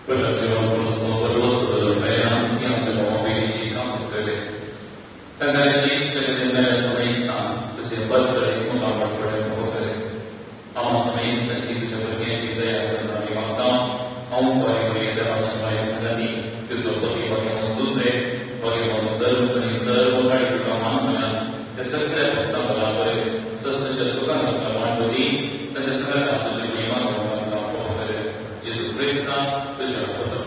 But तांकां जेस केलेले मेल्या समेस्तान तुजे परजळे मुखावट पडले खबर हांव समेस्ताची तुज्या भुरग्यांची दया करून आमी मागता. हांव बरें देवाच्या माय संगती तुजो पती बगे सुसे बगे धर्म आनी सर्व काळी तुका मानतल्यान ते सगळ्या भक्तां बराबर सस्याच्या सुखान तुका मांडू दी. ताच्या सगळ्या तुजी महिमा खबर जेजू क्रिस्ता तुज्या पुता.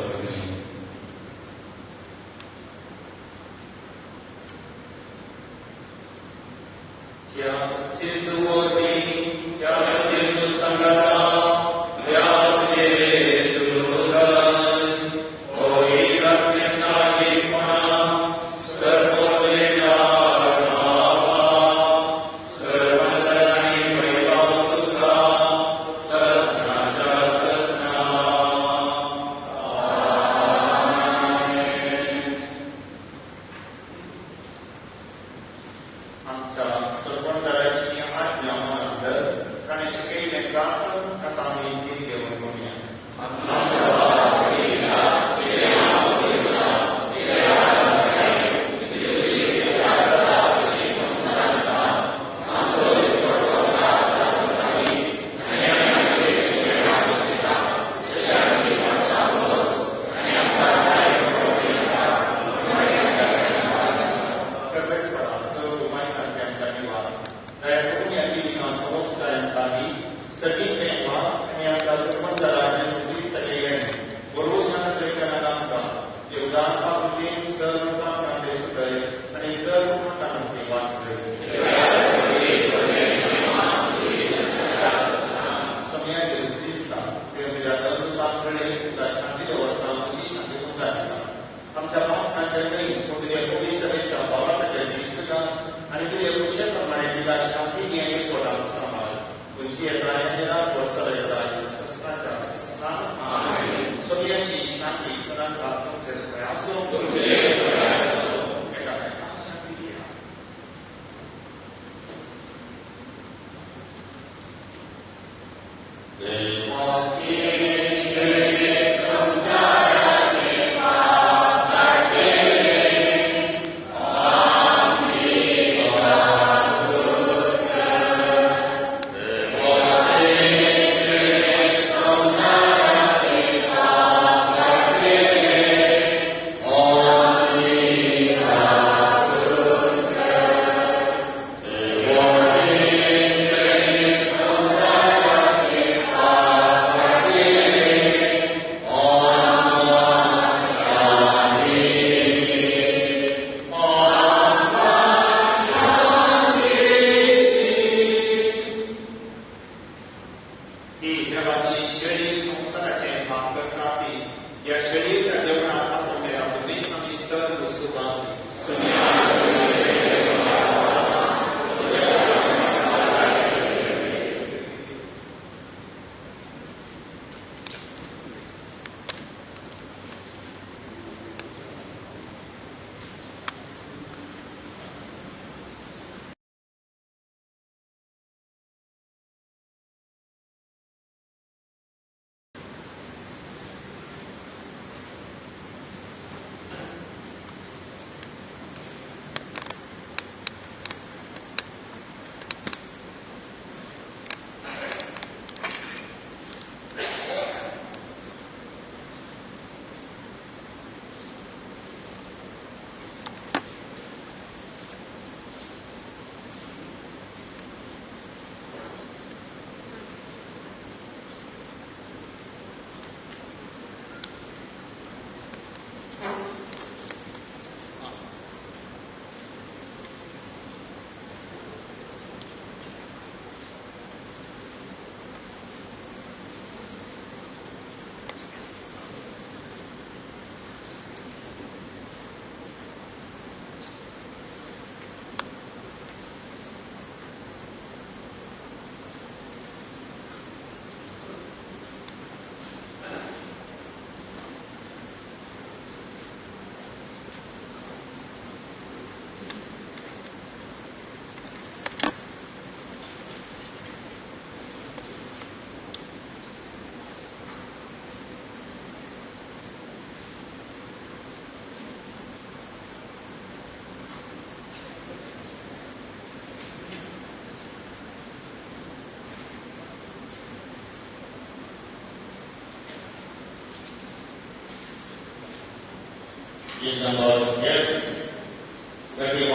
Bill number S-21,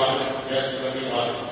S-21.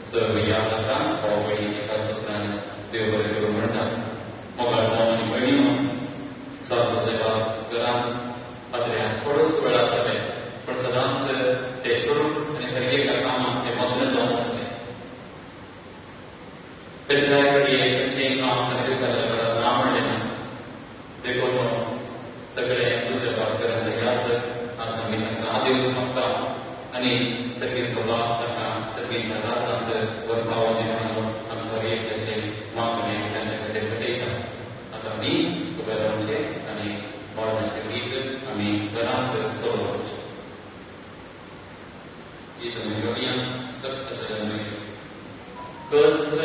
सर्व ह्या जाता भाव भयणी एका सत्रान देव बरें करूं म्हणटा. मोगाळ भाव आनी भयणीनो, संत जोसेफास घरांत पाद्र्यांक थोडोच वेळ आसताले, पूण सदांच ते चेडूं आनी हर एका कामाक ते मग्न जावन आसले. खंयच्याय घडये खंयचेंय काम ताणें जाल्यार घरांत ना म्हणलें ना. देखून सगळे जोसेफास घरांत ह्या आज आमी तांकां आदेस मागता आनी सर्गी सभा तांकां सर्गीच्या रासांत व्हरपाव दी म्हणून आमच्या एकट्याचें मागणें तांच्या खातीर भेटयता. आतां आमी उबे रावचें आनी मरणाचें गीत आमी घरांत सोडोवचें. गीत आमी गावया. कश्ट कश्ट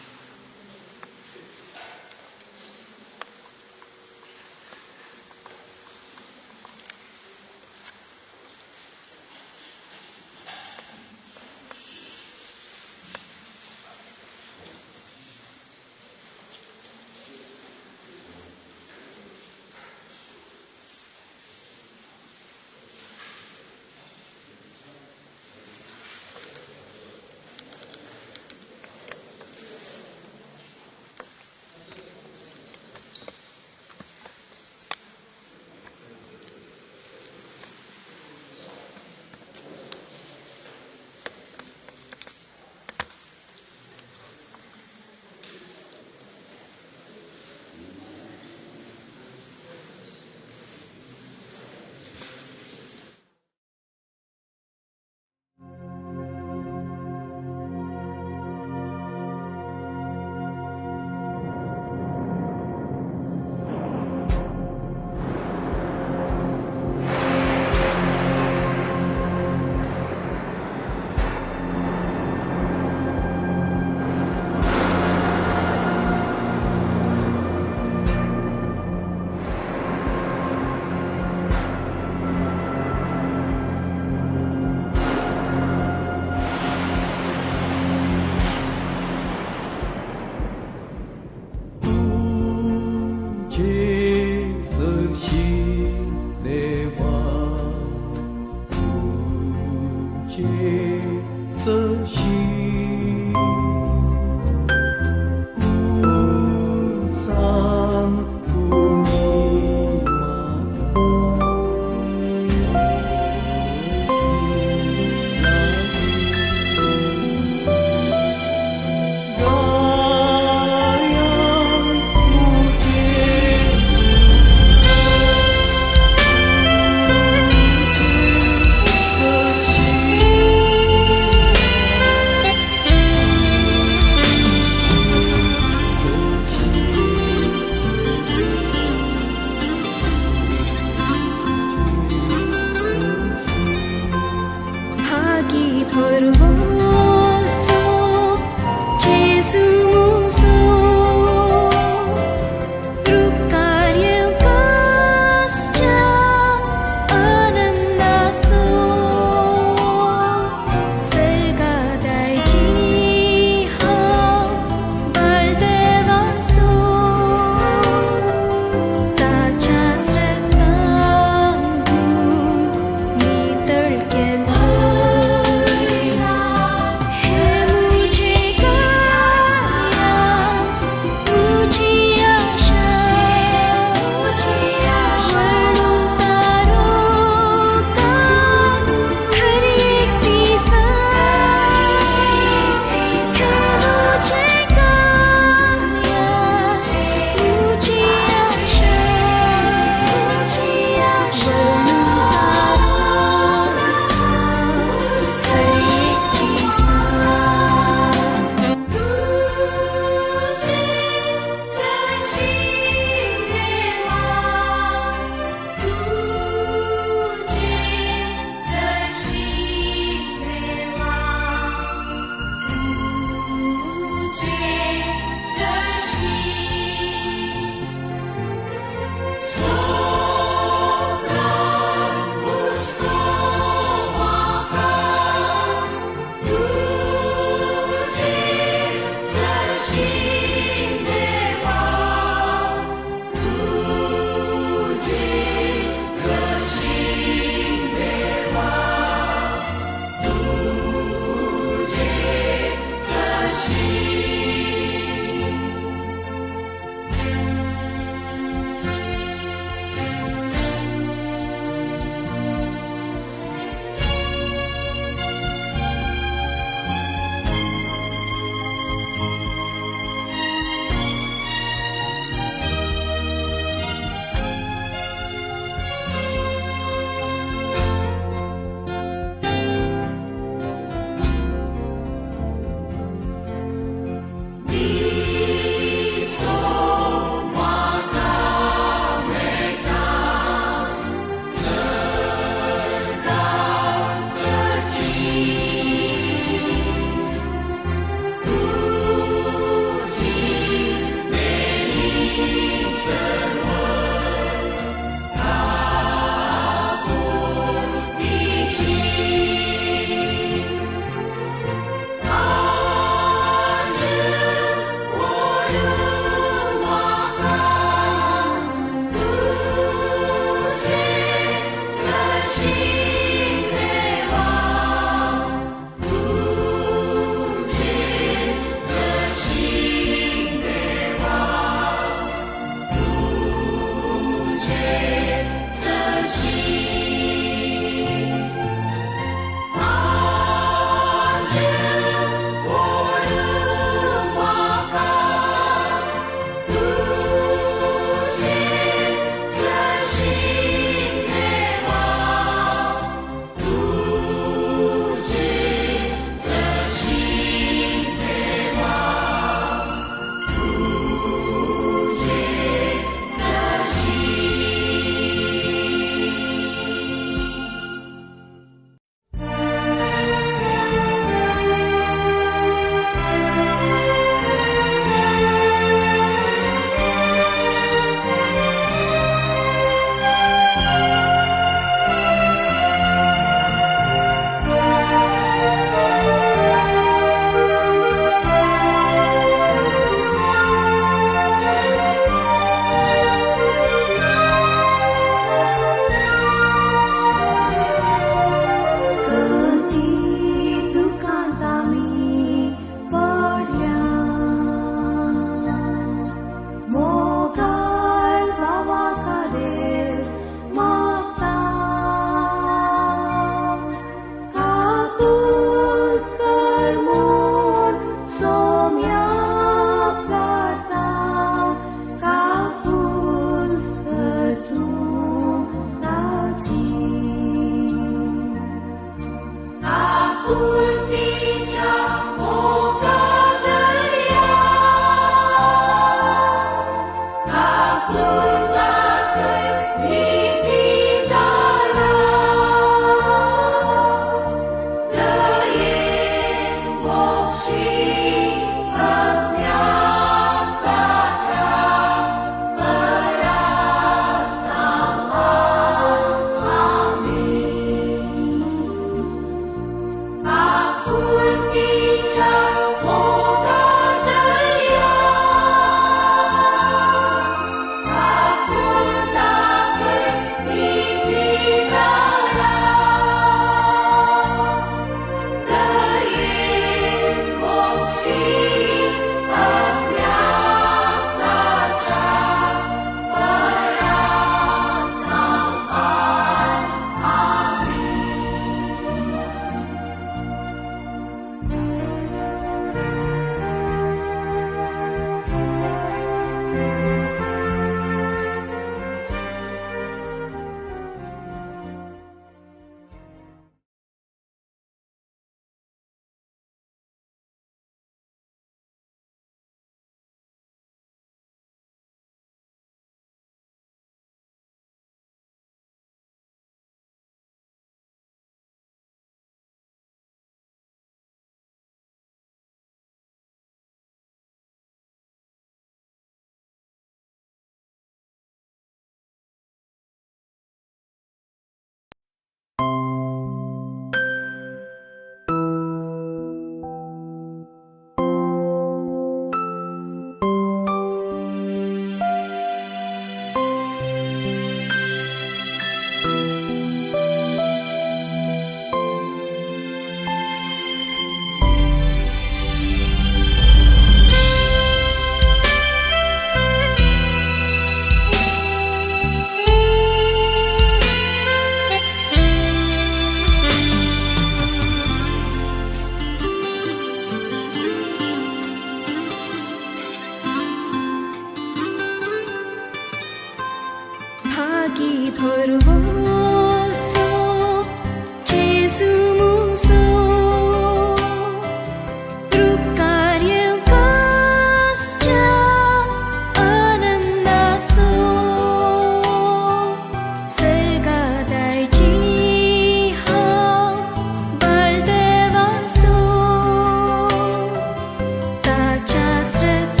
ताच्या स्रतांतून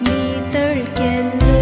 नितळ केल्लो.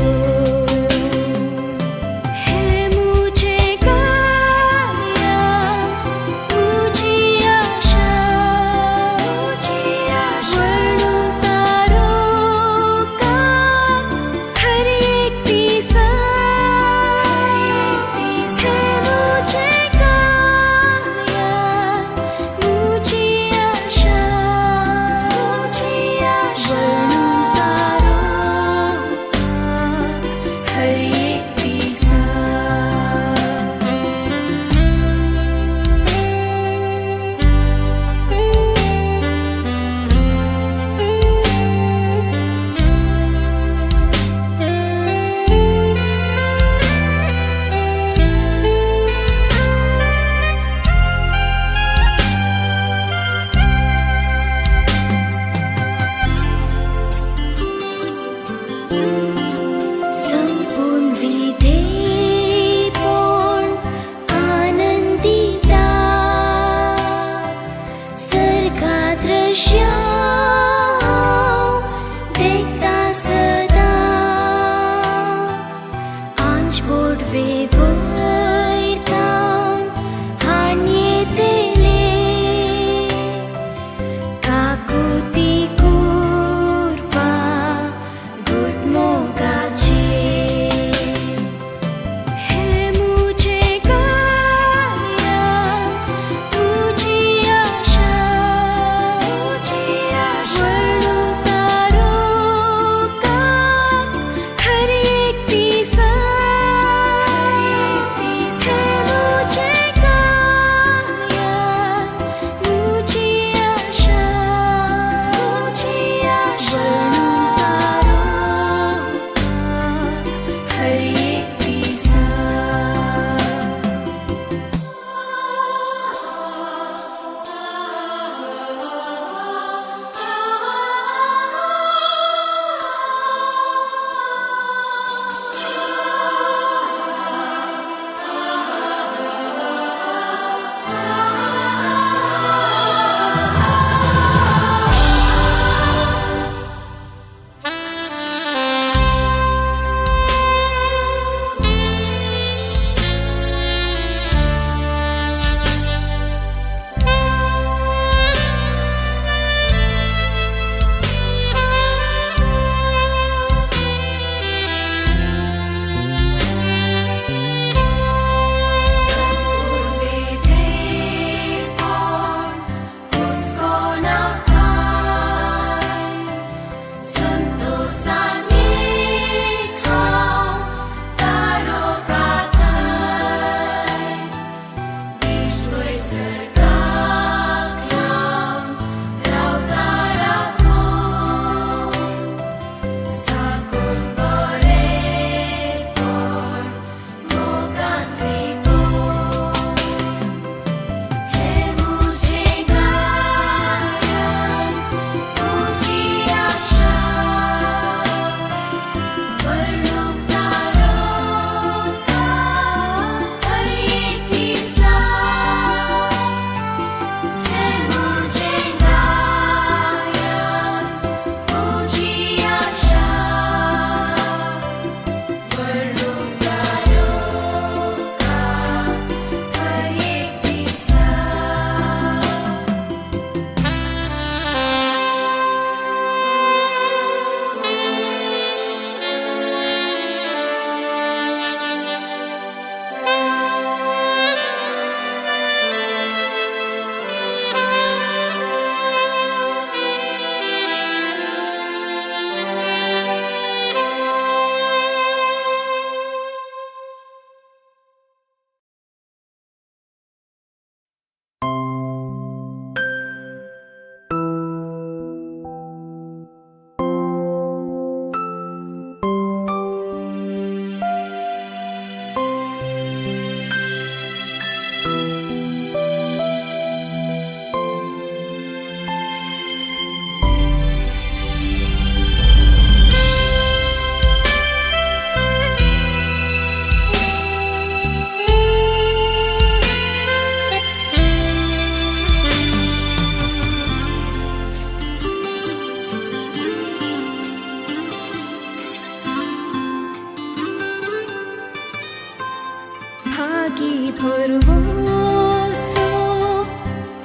भरवंसो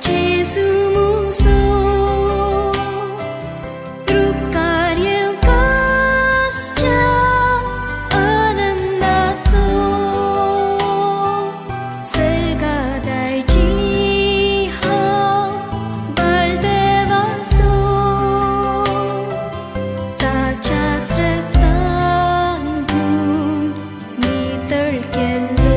जेजू मुजो रुकार येवंक आसच्या आनंदाचो सर्गा दायजी हांव बाळदेवाचो ताच्या रक्तान धुवन नितळ केल्लो.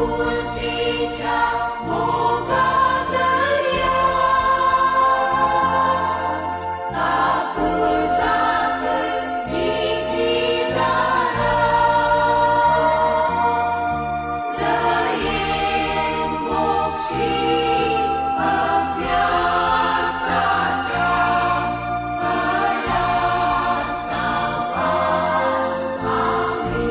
काकुळतीच्या मोगा दर्या काकुळतात किती दारा दयेन मोक्षी अव्याक्ताच्या परार्था आमेन.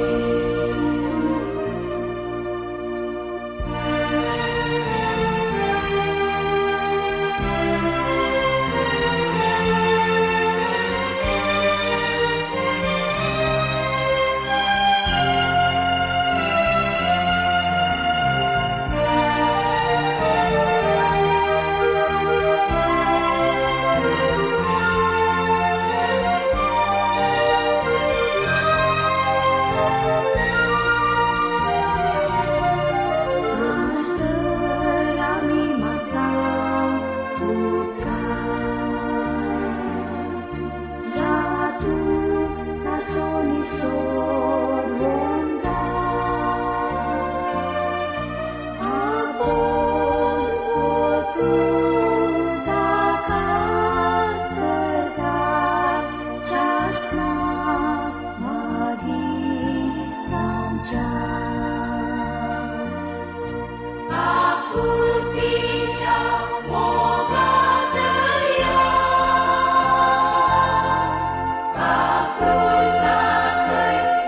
तर आमी मागता उपकार जा तूं ताचो निसोडवंता आपोवन वतूं ताका सरकार सासना मागीर सांगच्या. काकुळतीच्या मोगा दर्या काकुळतात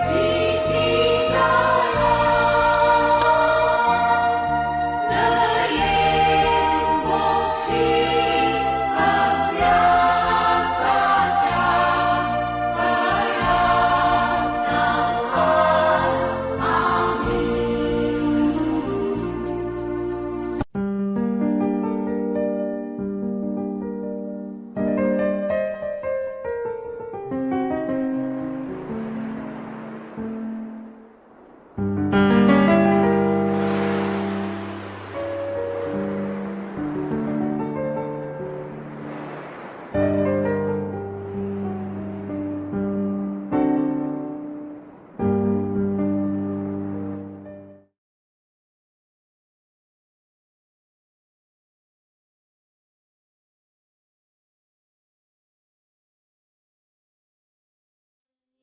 किती दारा दयेन मोक्षी अव्याक्ताच्या परार्था आमेन.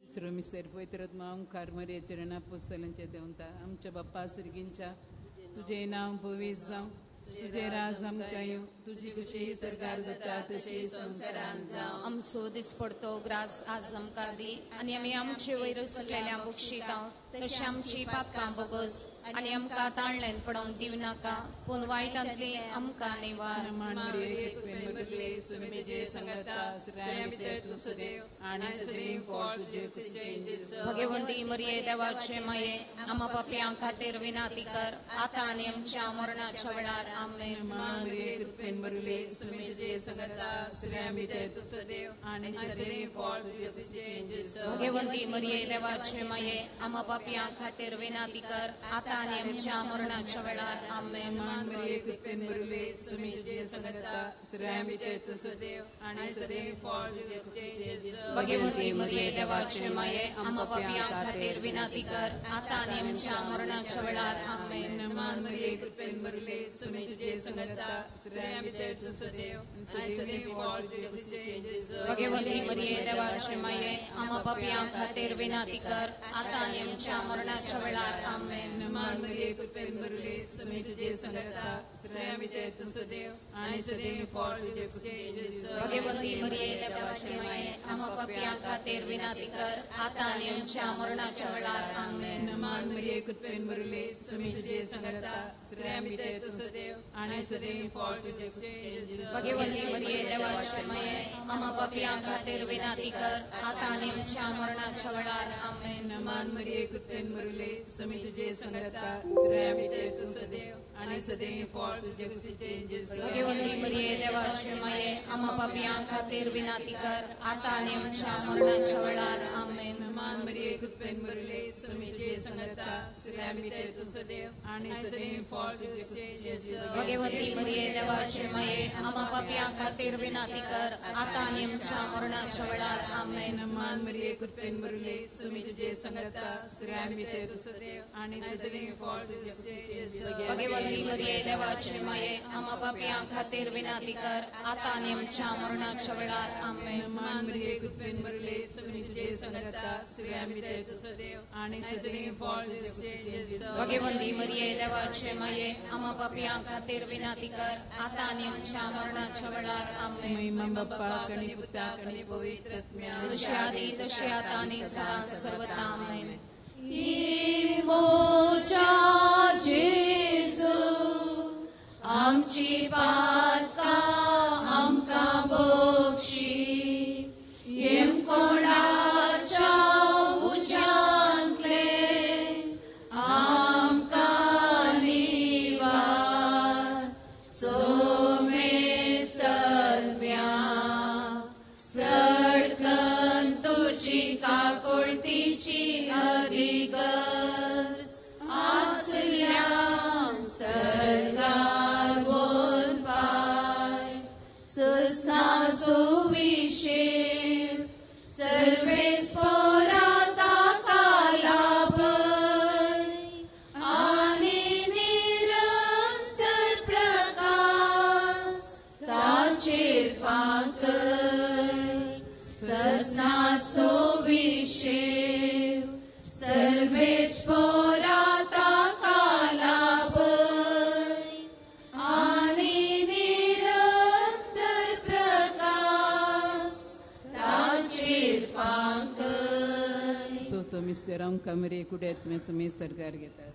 तिसरो मिस्तेर पवित्र आत्मा ओंकार मरिये चरणा पुस्तलांच्या देवता आमच्या बाप्पा सिरगींच्या तुझे नाव पवित्र जावं, तुझे राज आमकां येवं, तुजी खुशी सरकार जाता तशी संवसारांत जावं. आमचो दिसपडतो ग्रास आज आमकां दी आनी आमी आमचे वयर सुकलेल्या बक्षिता तशें आमची पातकां बोगस आनी आमकां ताळल्यान पडोवंक दिवं नाका पूण वायटांतली आमकां निवार. मान मरिये कृपेन भरले, स्वामी तुजे संगता, स्त्रियां भितर तूं सदैव आनी सदैव फळ तुजे कुशीचें जेजू. भगवंती मरिये देवाचे माये आमा पापयां खातीर विनाती कर आतां आनी आमच्या मरणाच्या वेळार. आमेन. मान मरिये कृपेन भरले, स्वामी तुजे संगता, स्त्रियां भितर तूं सदैव आनी सदैव फळ तुजे कुशीचें जेजू. भगवंती मरिये देवाचे माये आमा पापयां खातीर विनाती कर आतां आनी आमच्या मरणाच्या वेळार. आमेन. मान मरिये कृपेन भरले, स्वामी तुजे संगता, स्त्रियां भितर तूं सदैव आनी सदैव फळ तुजे कुशीचें जेजू. भगवंती मरिये देवाचे माये आमा पापयां खातीर विनाती कर आतां आनी आमच्या मरणाच्या वेळार. आमेन. मान मरिये कृपेन भरले, स्वामी तुजे संगता, स्त्रियां भितर तूं सदैव आनी सदैव फळ तुजे कुशीचें जेजू. भगवंती मरिये देवाचे माये आमा पापयां खातीर विनाती कर आतां आनी आमच्या मरणाच्या वेळार. आमेन. मान मरिये कृपेन भरले, स्वामी तुजे संगता, स्त्रियां भितर तूं सदैव आनी सदैव फळ तुजे कुशीचें जेजू. भगवंती मरिये देवाचे माये आमा पापयां खातीर विनाती कर आतां आनी आमच्या मरणाच्या वेळार. आमेन. मान मरिये कृपेन भरले, स्वामी तुजे संगता, स्त्रियां भितर तूं सदैव आनी सदैव फळ तुजे कुशीचें जेजू. भगवंती मरिये देवाचे माये आमा पापयां खातीर विनाती कर आतां आनी आमच्या मरणाच्या वेळार. आमेन. मान मरिये कृपेन भरले, स्वामी तुजे संगता, स्त्रियां भितर तूं सदैव आनी सदैव फळ तुजे कुशीचें जेजू. भगवंती मरिये देवाचे माये आमा पापयां खातीर विनाती कर आतां आनी आमच्या मरणाच्या वेळार. आमेन. मान मरिये कृपेन भरले, सुमी तुजे संगता स्त्रियां भितर तूं सदैव आनी सदैव फळ तुजे कुशीचें जेजू. भगवती मरिये देवाचे माये आम्हा पापयां खातीर विनंती कर आता आनी आमच्या मरणाच्या वेळार. आमेन. मान मरिये कृपेन भरले सुमी तुजे संगता स्त्रियां भितर तूं सदैव आनी सदैव फळ तुजे कुशीचें जेजू. भगवती मरिये देवाचे माये आम्हा पापयां खातीर विनंती कर आता आनी आमच्या मरणाच्या वेळार. आमेन. मान मरिये कृपेन भरले सुमी तुजे संगता स्त्रियां भितर तूं सदैव आनी सदैव फळ तुजे कुशीचें जेजू. भगवती मरिये देवाचे माये आम्हा पापयां खातीर विनंती कर आता आनी आमच्या मरणाच्या वेळार. आमेन. महिमा बाप्पाक आनी पुताक आनी पवित्र आत्म्याक. जशी आदी तशी आता आनी सदां सर्वदा. आमेन. मोच्या जेजू आमची पातकां आमकां बक्षी येमकोंडाच्या उज्यांतले आमकां निवार सोमेस्तम्या सडकन तुजी काकुळतीची अधिगस आसल्यान सरकार बोलपाय ससनासो विशेव सर्वेस्पोरा ताका लाभय आनी निरंतर प्रकाश ताचेर फांकय ससनासो विशेव सर्वेस्पोरा ताका लाभय आनी निरंतर प्रकाश ताचेर फांकय. सोतो मिस्तेर आमकां मरिये कुड्यात सुमी सरकार घेतात.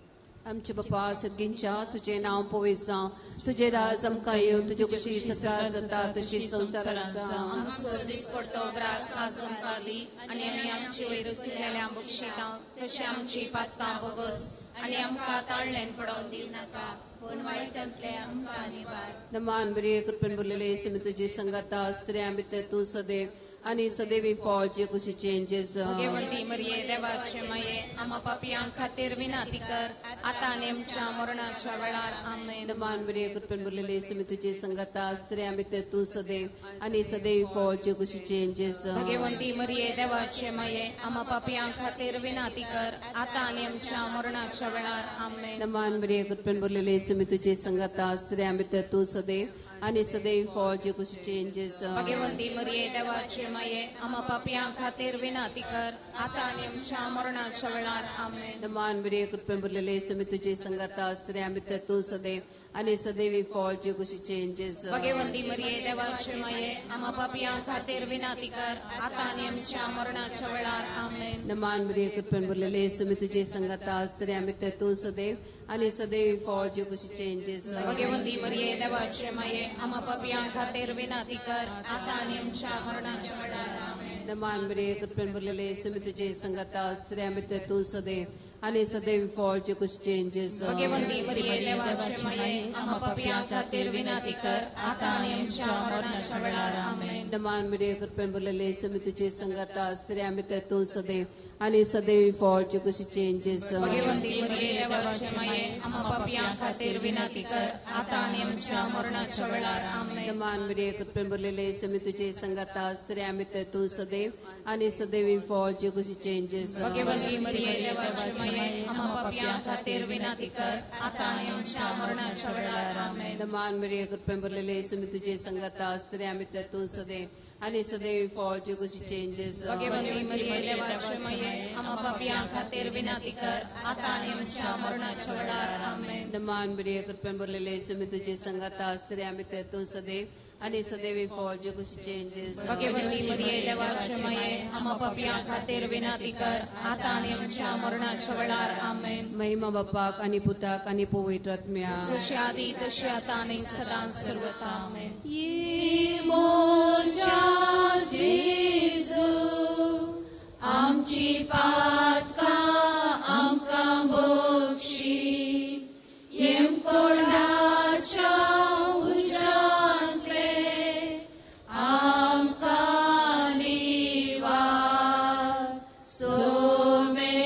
आमचे बापा सदगींच्या तुजें नांव पवित्र जावं, तुजें राज आमकां येवं, तुजे कुशी सरकार जाता तशी संवसारांत जावं. आमचो दिसपडतो ग्रास आज आमकां दी आनी आमी आमचे वयर सुकलेल्या बक्षितां तशी आमची पातकां बोगस आनी आमकां ताळल्यान पडोवन दिवं नाका पूण वायटांतले आमकां निवार. नमान मरिये कृपेन भरलेले सुमी तुजी संगता स्त्रियां भितर तूं सदैव आनी सदैवी फळ जे कुशीचें जेजू. भगवती मरिये देवाचे माये आम्हा पापयां खातीर विनंती कर आता आनी आमच्या मरणाच्या वेळार. आमेन. नमान मरिये कृपेन भरलेले सुमी तुजी संगता स्त्रियां भितर तूं सदैव आनी सदैवी फळ जे कुशीचें जेजू. भगवती मरिये देवाचे माये आम्हा पापयां खातीर विनंती कर आता आनी आमच्या मरणाच्या वेळार. आमेन. नमान मरिये कृपेन भरलेले सुमी तुजी संगता स्त्रियां भितर तूं सदैव आनी सदैव फळ जे कुशीचें जेजू. भगवती मरिये देवाचे माये आम्हा पापयां खातीर विनंती कर आता आनी आमच्या मरणाच्या वेळार. आमेन. नमान मरिये कृपेन भरलेले सुमी तुजी संगता स्त्रियां भितर तूं सदैव आनी सदैवी फळ जे कुशीचें जेजू. भगवती मरिये देवाचे माये आम्हा पापयां खातीर विनंती कर आता आनी आमच्या मरणाच्या वेळार. आमेन. नमान मरिये कृपेन भरलेले सुमी तुजी संगता स्त्रियां भितर तूं सदैव आनी सदैवी फळ जे कुशीचें जेजू. भगवती मरिये देवाचे माये आम्हा पापयां खातीर विनंती कर आता आनी आमच्या मरणाच्या वेळार. आमेन. नमान मरिये कृपेन भरलेले सुमी तुजी संगता स्त्रियां भितर तूं सदैव आनी सदैव फळ जे कुशीचें जेजू. भगवती मरिये देवाचे माये आम्हा पापयां खातीर विनंती कर आता आनी आमच्या मरणाच्या वेळार. आमेन. नमान मरिये कृपेन भरलेले सुमी तुजी संगता स्त्रियां भितर तूं सदैव आनी सदैव फळ जे कुशीचें जेजू. भगवती मरिये देवाचे माये आम्हा पापयां खातीर विनंती कर आता आनी आमच्या मरणाच्या वेळार. आमेन. नमान मरिये कृपेन भरलेले सुमी तुजी संगता स्त्रियां भितर तूं सदैव आनी सदैव फळ जे कुशीचें जेजू. भगवती मरिये देवाचे माये आम्हा पापयां खातीर विनंती कर आता आनी आमच्या मरणाच्या वेळार. आमेन. नमान मरिये कृपेन भरलेले सुमी तुजी संगता स्त्रियां भितर तूं सदैव आनी सदैव फळ जे कुशीचें जेजू. भगवती मरिये देवाचे माये आम्हा पापयां खातीर विनंती कर आता आनी आमच्या मरणाच्या वेळार. आमेन. नमान मरिये कृपेन भरलेले सुमी तुजी संगता स्त्रियां भितर तूं सदैव आनी सदैव फळ जे कुशीचें जेजू. भगवती मरिये देवाचे माये आम्हा पापयां खातीर विनंती कर आता आनी आमच्या मरणाच्या वेळार. आमेन. महिमा बापाक आनी पुताक आनी पवित्र आत्म्याक. जशी आदी तशी आता आनी सदां सर्वता. आमेन. मोच्या जेजू आमची पातकां आमकां बक्षी येमकोंडाच्या उज्यांतले आमकां निवार सोमेस्तम्या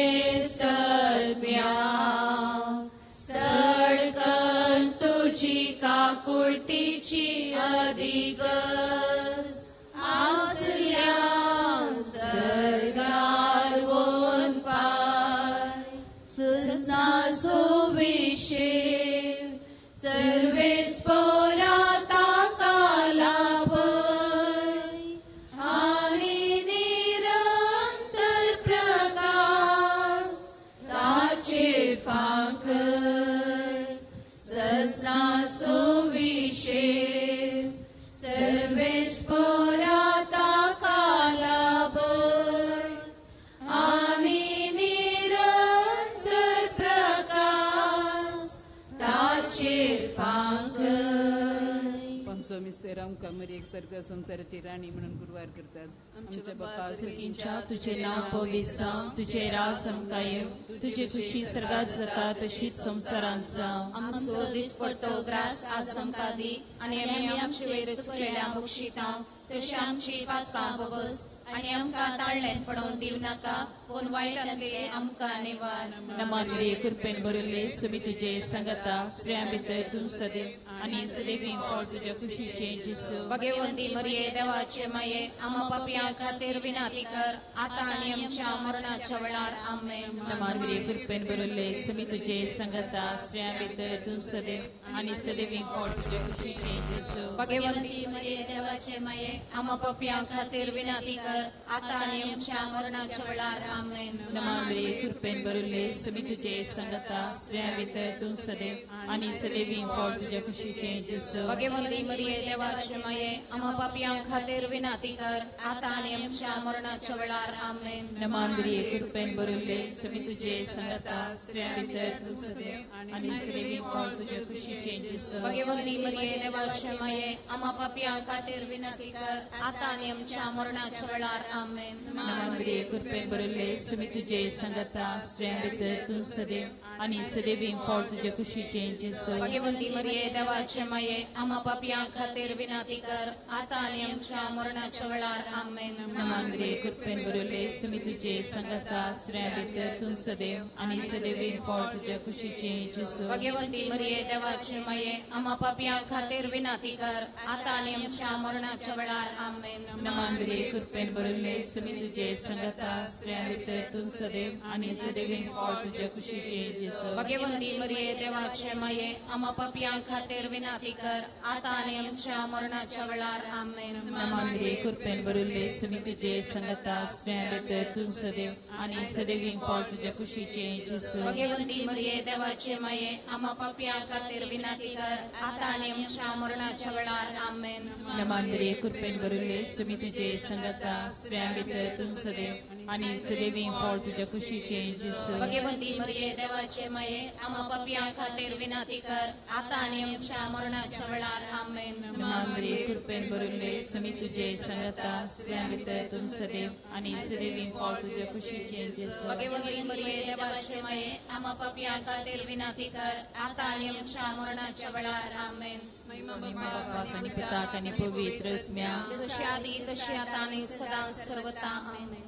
आमचो मिस्तेर आमकां मरयेक सारक्या संवसाराची राणी म्हणून गुरवार करतात. आमच्या बाप्पा सर्गींच्या तुझे नांव पवित्र जावं, तुझे राज आमकां येवं, तुजी खुशी सर्गात जाता तशीच संवसारांत जावं. आमचो दिसपडतो ग्रास आज आमकां दी आनी आमी आमचे वयर चुकलेल्या बक्षिता तशी आमची पातकां बोगस आनी आमकां ताळ्ळें पडोवन दिव नाका पूण वायटांतले आमकां निवार. नमान मरिये कृपेन भरिल्ले सुमी तुजे सांगाता, स्त्रियां भितर तूं सदैव आनी सदैवी फळ तुज्या खुशीचें जेजू. भगवंती मरिये देवाचे माये आमा पापयां खातीर विनाती कर आतां आनी आमच्या मरणाच्या वेळार. आमेन. नमान मरिये कृपेन भरिल्ले सुमी तुजे सांगाता, स्त्रियां भितर तूं सदैव आनी सदैवी फळ तुज्या खुशीचें जेजू. भगवंती मरिये देवाचे माये आमा पापयां खातीर विनाती कर आतां आनी आमच्या मरणाच्या वेळार. आमेन. नमान मरिये कृपेन भरिल्ले सुमी तुजे सांगाता, स्त्रियां भितर तूं सदैव आनी सदैवी फळ तुज्या खुशीचें जेजू. भगवंती मरिये देवाचे माये आमा पापयां खातीर विनाती कर आतां आनी आमच्या मरणाच्या वेळार. आमेन. नमान मरिये कृपेन भरिल्ले सुमी तुजे सांगाता, स्त्रियां भितर तूं सदैव आनी सदैवी फळ तुज्या खुशीचें जेजू. भगवंती मरिये देवाचे माये आमा पापयां खातीर विनाती कर आतां आनी आमच्या मरणाच्या वेळार. आमेन. नमान मरिये कृपेन भरिल्ले सुमी तुजे सांगाता, स्त्रियां भितर तूं सदैव आनी सदैवी फळ तुज्या खुशीचें जेजू. भगवंती मरिये देवाचे माये आमा पापयां खातीर विनाती कर आतां आनी आमच्या मरणाच्या वेळार. आमेन. नमान मरिये कृपेन भरिल्ले सुमी तुजे सांगाता, स्त्रियां भितर तूं सदैव आनी सदैवी फळ तुज्या खुशीचें जेजू. भगवंती मरिये देवाचे माये आमा पापयां खातीर विनाती कर आतां आनी आमच्या मरणाच्या वेळार. आमेन. नमान मरिये कृपेन भरिल्ले सुमी तुजे सांगाता, स्त्रियां भितर तूं सदैव आनी सदैवी फळ तुज्या खुशीचें जेजू. भगवंती मरिये देवाचे माये आमा पापयां खातीर विनाती कर आतां आनी आमच्या मरणाच्या वेळार. आमेन. नमान मरिये कृपेन भरिल्ले सुमी तुजे सांगाता, स्त्रियां भितर तूं सदैव आनी सदैवी फळ तुज्या खुशीचें जेजू. भगवंती मरिये देवाचे माये आमा पापयां खातीर विनाती कर आतां आनी आमच्या मरणाच्या वेळार. आमेन. नमान मरिये कृपेन भरिल्ले सुमी तुजे सांगाता, स्त्रियां भितर तूं सदैव आनी सदैवी फळ तुज्या खुशीचें जेजू. भगवंती मरिये देवाचे माये आमा पापयां खातीर विनाती कर आतां आनी आमच्या मरणाच्या वेळार. आमेन. नमान मरिये कृपेन भरिल्ले सुमी तुजे सांगाता, स्त्रियां भितर तूं सदैव आनी सदैवी फळ तुज्या खुशीचें जेजू. भगवंती मरिये देवाचे माये आमा पापयां खातीर विनाती कर आतां आनी आमच्या मरणाच्या वेळार. आमेन. बापाक आनी पुताक आनी पवित्र आत्म्याक, जशी आदी तशी आतां आनी सदां सर्वता. आमेन.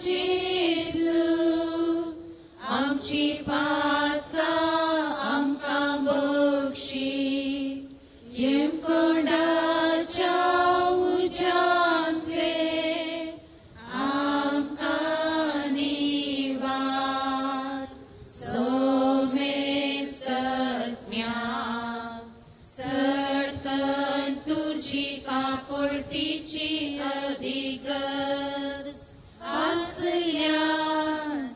जेजू आमची पातकां आमकां बक्षी, येमकोंडाच्या उज्यांतले आमकां निवार. सोमे सत्म्या सडकन तुजी काकुळतीची अधिगज आसल्या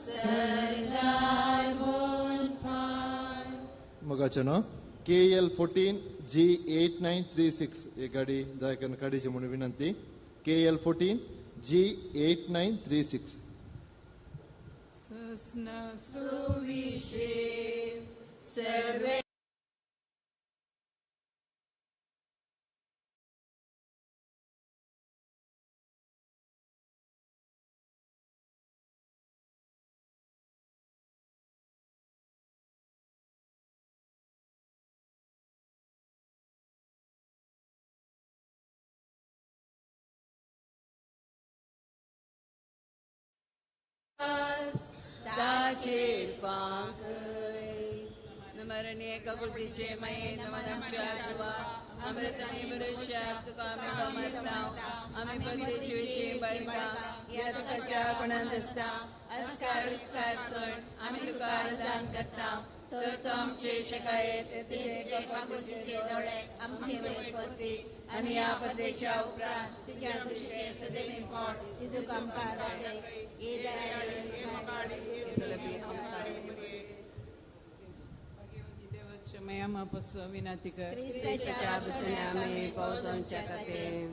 सरकार मोनपार. मगाचें KL 14 G 8936 ही गाडी दायकान काडीची म्हणून विनंती. KL 14 G 8936. सुविशेष सर्वे ताचेर फांकय. नमरणे ककुलतीचे माये नमन आमच्या जिवा अमृताने मनुष्याक तुका आमी गमरता. आमी परदेशीचे बाळकां ह्या तुकाच्या गुणांत आसता. अस्कार उस्कार सण आमी तुका अनुदान करता. तर तो आमचे शकायत तुजे काकुळतीचे दोळे आमचे वयर परती आनी ह्या परदेशा उपरांत तुज्या कुशीचे सदैवी फळ तुका आमकां दाखय. हे दयाळे, हे मोगाळे, हे दुर्लभी देवाचे माये आमा पासून विनाती कर. क्रिस्ताच्या बसण्यामे पावसांच्या खातीर.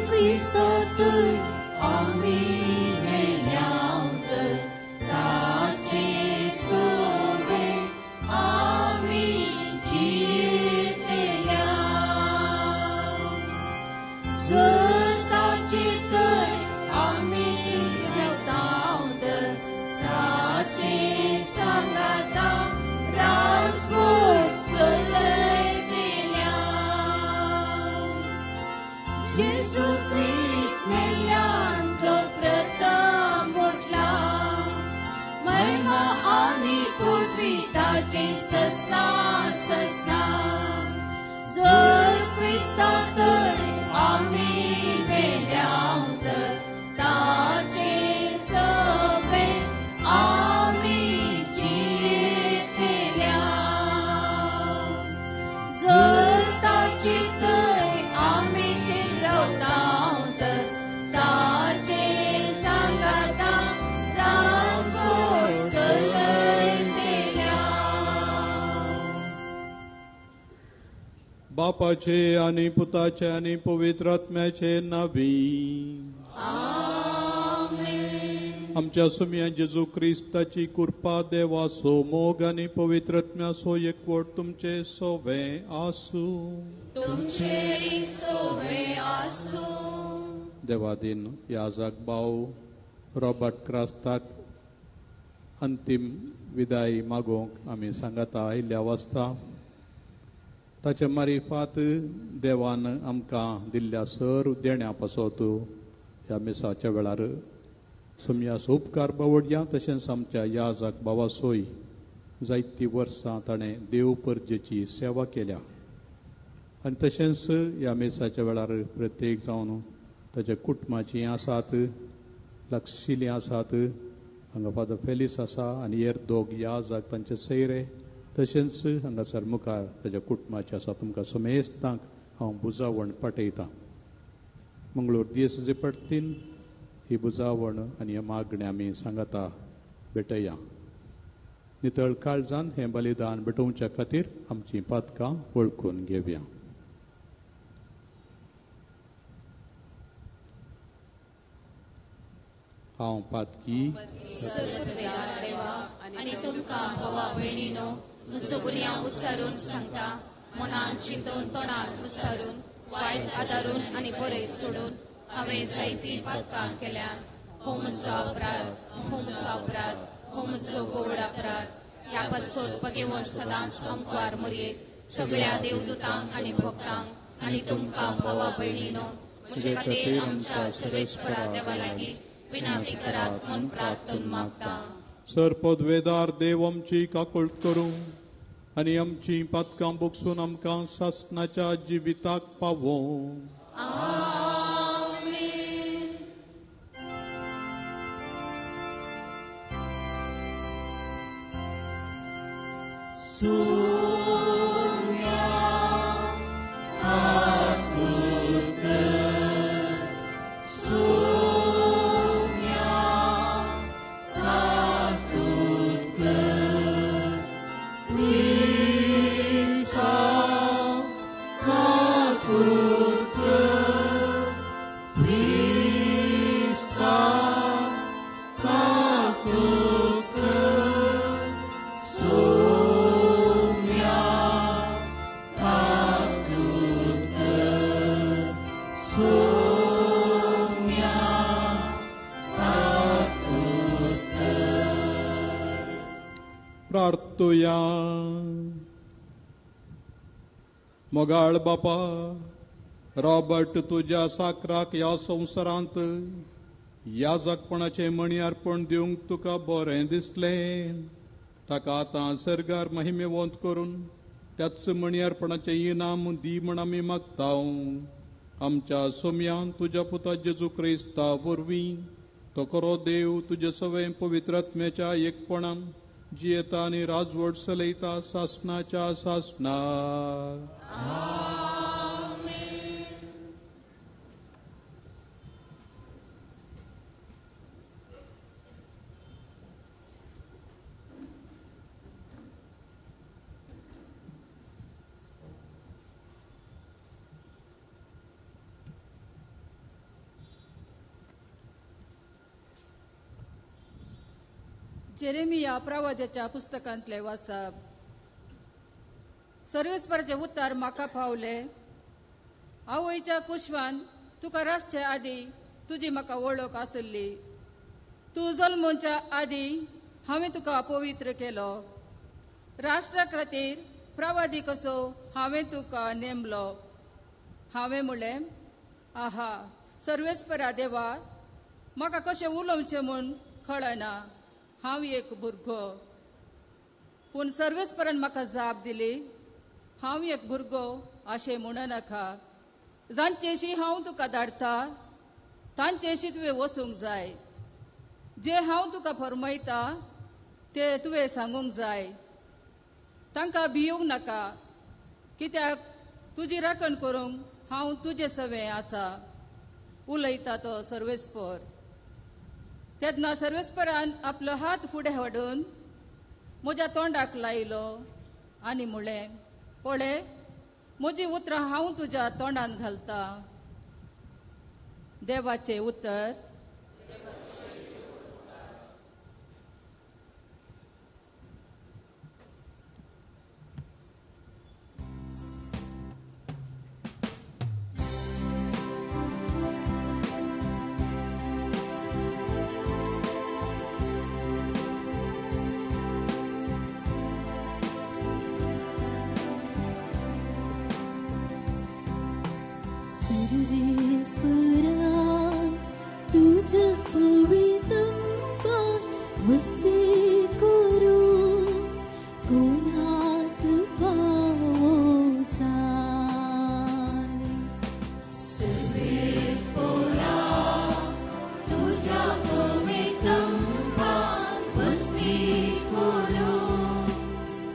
क्रिस्तांतय आमी मेल्याव तर ताचे सोवे आमी जियेतल्या. जर ताचे थंय आमी रावताव तर ताचे सांगाता रासवट चलयतल्या. जेजू क्रिस्त मेल्ल्यान तो प्रथम उठला, महिमा आनी पृथ्वी ताची ससना ससना. जर क्रिस्तांतय आमी मेल्याव तर ताचे सवे आमी जियेतल्या. जर ताचे थंय आमी रावताव तर ताचे सांगाता रासवट चलयतल्या. बापाचे आनी पुताचे आनी पवित्र आत्म्याचे नावी. आमेन. आमच्या सुमया जेजू क्रिस्ताची कृपा, देवाचो मोग आनी पवित्र आत्म्याचो एकवट तुमचे सोवे आसूं. तुमचे सोवे आसूं. देवादीन याजक भाव रॉबर्ट क्रास्ताक अंतीम विदाय मागोवंक आमी सांगाता आयिल्ल्या वाचता. ताचे मारिफात देवान आमकां दिल्ल्या सर देण्या पासत ह्या मिसाच्या वेळार सुमयाचो उपकार बावडया. तशेंच आमच्या याजक भावासोय जायतीं वर्सां ताणें देव परजेची सेवा केल्या आनी तशेंच ह्या मिसाच्या वेळार प्रत्येक जावन ताच्या कुटुंबाचीं आसात, लागशिल्लीं आसात. हांगा फादर फेलीस आसा आनी हेर दोग याजक तांचे सयरे, तशेंच हांगासर मुखार ताच्या कुटुंबाचें आसा. तुमकां समेस्तांक हांव बुजावण पाठयतां. मंगळूर दीस जे पडतीन ही बुजावण आनी हे मागणें आमी सांगाता भेटया. नितळ काळजान हें बलिदान भेटोवच्या खातीर आमचीं पातकां वळखून घेवया. हांव पातकी सर्वद्वार देवा आनी तुमकां भावा भयणीनो म्हजो गुन्यांव उसारून सांगता, मनान चिंतून तोंडान उसारून वायट आदारून आनी बरें सोडून हांवें जायतीं पातकां केल्या. हो म्हजो अपराध, हो म्हजो अपराध, हो म्हजो गोड अपराध. ह्या पासत पगेवन सदांच आमकार मरयेक सगळ्या देवदूतांक आनी भक्तांक आनी तुमकां भावा भयणीनो म्हजे खातीर आमच्या सर्वेस्परा देवा लागीं विनंती करात म्हूण प्रार्थना मागता. सर पदवेदार देव आमची काकूळट करूं आनी आमची पातकां बोगसून आमकां सासणाच्या जिविताक पावोवं. आमेन. सुम्या काकूत कर, सुम्या काकूत कर, क्रिस्ता काकूत कर, क्रिस्ता काकूत कर, सुम्या काकूत कर, सुम्या काकूत कर. प्रार्थुया. मोगाळ बापा रॉबर्ट तुज्या साकराक ह्या संवसारांत याजकपणाचें मणी अर्पण दिवंक तुका बरें दिसलें. ताका आतां सर्गार महिमेवंत करून त्याच मणी अर्पणाचें इनाम दी म्हण आमी मागता. आमच्या सोम्यान तुज्या पुता जेजू क्रिस्ता वरवीं तो खरो देव तुजे सवें पवित्र आत्म्याच्या एकपणान जियेता आनी राजवट चलयता सासणाच्या सासणार. जेरेमिया प्रवाद्याच्या पुस्तकांतले वाचप. सर्वेस्पराचे उतार म्हाका पावले. आवयच्या कुशवान तुका रासचे आदी तुजी म्हाका वळख आसली. तूं जल्मोवच्या आदी हांवें तुका पवित्र केलो. राष्ट्रा खातीर प्रवादी कसो हांवें तुका नेमलो. हांवें म्हणलें, आहा सर्वेस्परा देवा, म्हाका कशें उलोवचें म्हूण कळना, हांव एक भुरगो. पूण सर्वेस्परान म्हाका जाप दिली, हांव एक भुरगो अशें म्हणनाका. जांचेशी हांव तुका धाडटा तांचेशी तुवें वचूंक जाय. जे हांव तुका फरमयता ते तुवें सांगूंक जाय. तांकां भिवूंक नाका, कित्याक तुजी राखण करूंक हांव तुजे सवें आसा, उलयता तो सर्वेस्पर. तेन्ना सर्वेस्परान आपलो हात फुडें हाडून म्हज्या तोंडाक लायलो आनी म्हणलें, पळय म्हजी उतरां हांव तुज्या तोंडान घालता. देवाचें उतर. सर्वेस्परा तुझ्या पवित्रता वस्ती करू कोणाक फावो साय. सर्वेस्परा तुझ्या पवित्रता वस्ती करू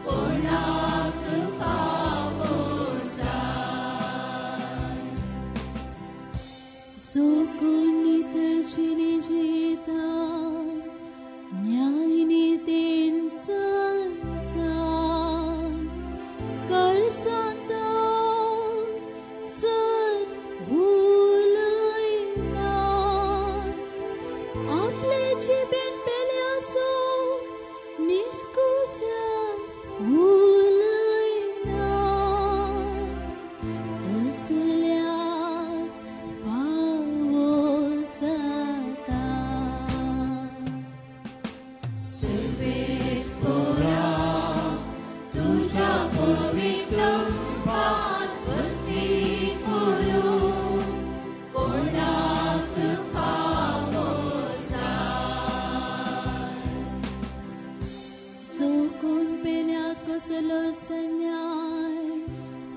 कोणाक फावो साय. जो कोण नितळचिने जेता न्यायनितीन चलता कळसांता सत उलयता आपले जिबेन पेल्यासो निस्कुच्या उलयना तसल्या फावो जाता. सर्वेस्परा तुझ्या पवित्रपान वस्ती करू कोणाक फावो जाय. जो कोण पेल्या कसलो सन्याय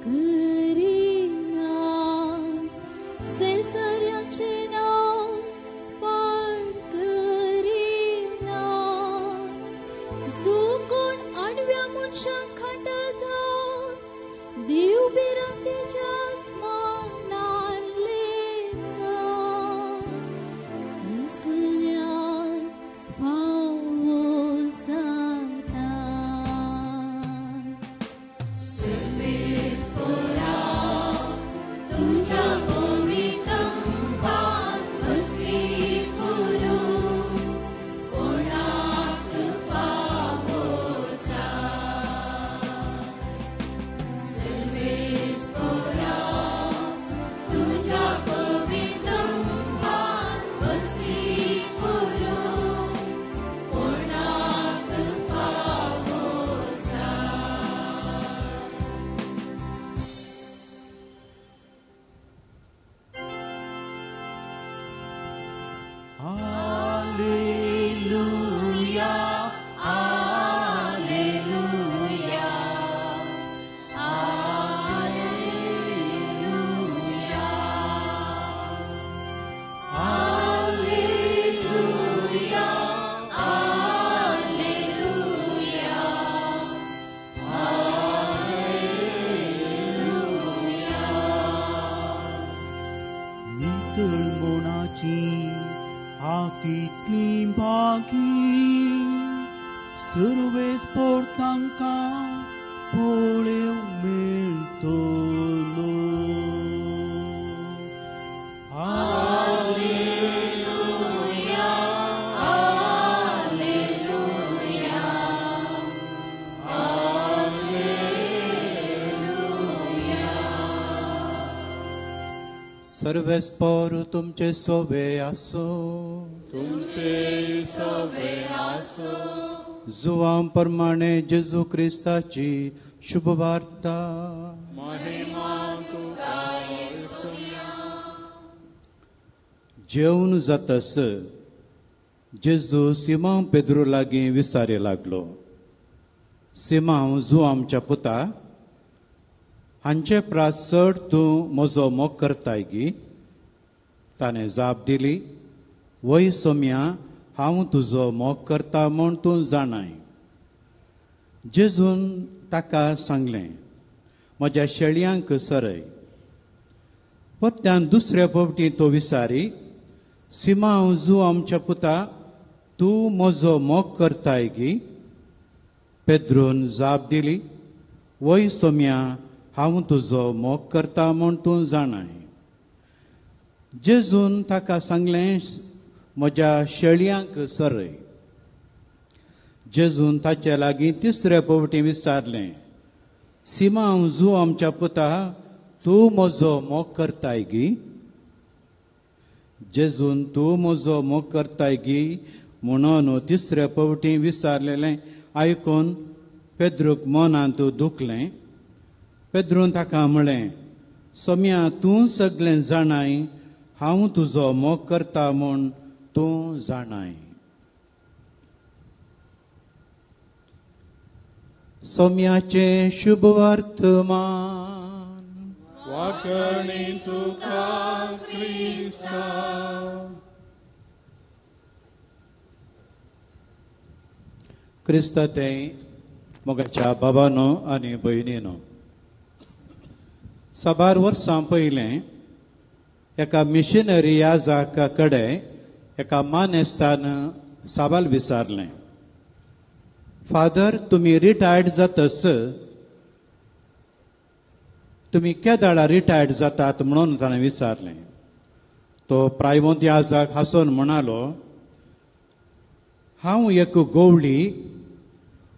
करीना सेसऱ्याचें नांव पाड करीना. जो कोण आडव्या मनशांक खाटता देव भिरांतेच्या मनान लेता तसल्याक फावो जाता. सर्वेस्परा तुझ्या पवित्रपान वस्ती करू कोणाक फावो जाय. सर्वेस्परा तुझ्या पवित्रपान वस्ती करू कोणाक फावो जाय. Alleluia, Alleluia, Alleluia, Alleluia, Alleluia, Alleluia. नितळ मनाची आकितली भागी सर्वेस्पर तांकां पळोवंक मेळटलो. Alleluia, Alleluia, सर्वेस्पोर तुमचे सोबे आसूं. तुमचे सोबे आसूं. जुवां प्रमाणे जेजू क्रिस्ताची शुभवार्ता. महिमा तुका येसुया. जेवन जातस जेजू सिमांव पेद्रू लागीं विसारी लागलो. सिमांव जुआमच्या पुता, हांचे प्रास चड तूं म्हजो मोग करताय गी? ताणें जाप दिली, वय सोम्या, हांव तुजो मोग करता म्हूण तूं जाणाय. जेजून ताका सांगलें, म्हज्या शेळयांक सरय. परत्यान दुसऱ्या फावटी तो विसारी, सिमांव जुआमच्या पुता, तूं म्हजो मोग करताय गी? पेद्रून जाप दिली, वय सोम्या, हांव तुजो मोग करता म्हूण तूं जाणाय. जेजून ताका सांगलें, म्हज्या शेळयांक सरय. जेजून ताचे लागीं तिसऱ्या फावटी विचारलें, सिमांव जुआमच्या पुता, तूं म्हजो मोग करताय गी? जेजून तूं म्हजो मोग करताय गी म्हणून तिसऱ्या फावटी विचारलेलें आयकून पेद्रूक मनांत दुखलें. पेद्रून ताका म्हळें, सोम्या, तूं सगळें जाणाय, हांव तुजो मोग करता म्हूण तूं जाणाय. सोम्याचें शुभवर्तमान. वाकणी तुका क्रिस्ता. क्रिस्ता ते मोगाच्या बाबानो आनी भयणीनो, साबार वर्सां पयलें एका मिशनरी याजाका कडेन एका मानेस्तान साबाल विचारलें, फादर, तुमी रिटायर्ड जातस, तुमी केदाळा रिटायर्ड जातात म्हणून ताणें विचारलें. तो प्रायवंत याजाक हांसून म्हणालो, हांव एक गोवळी,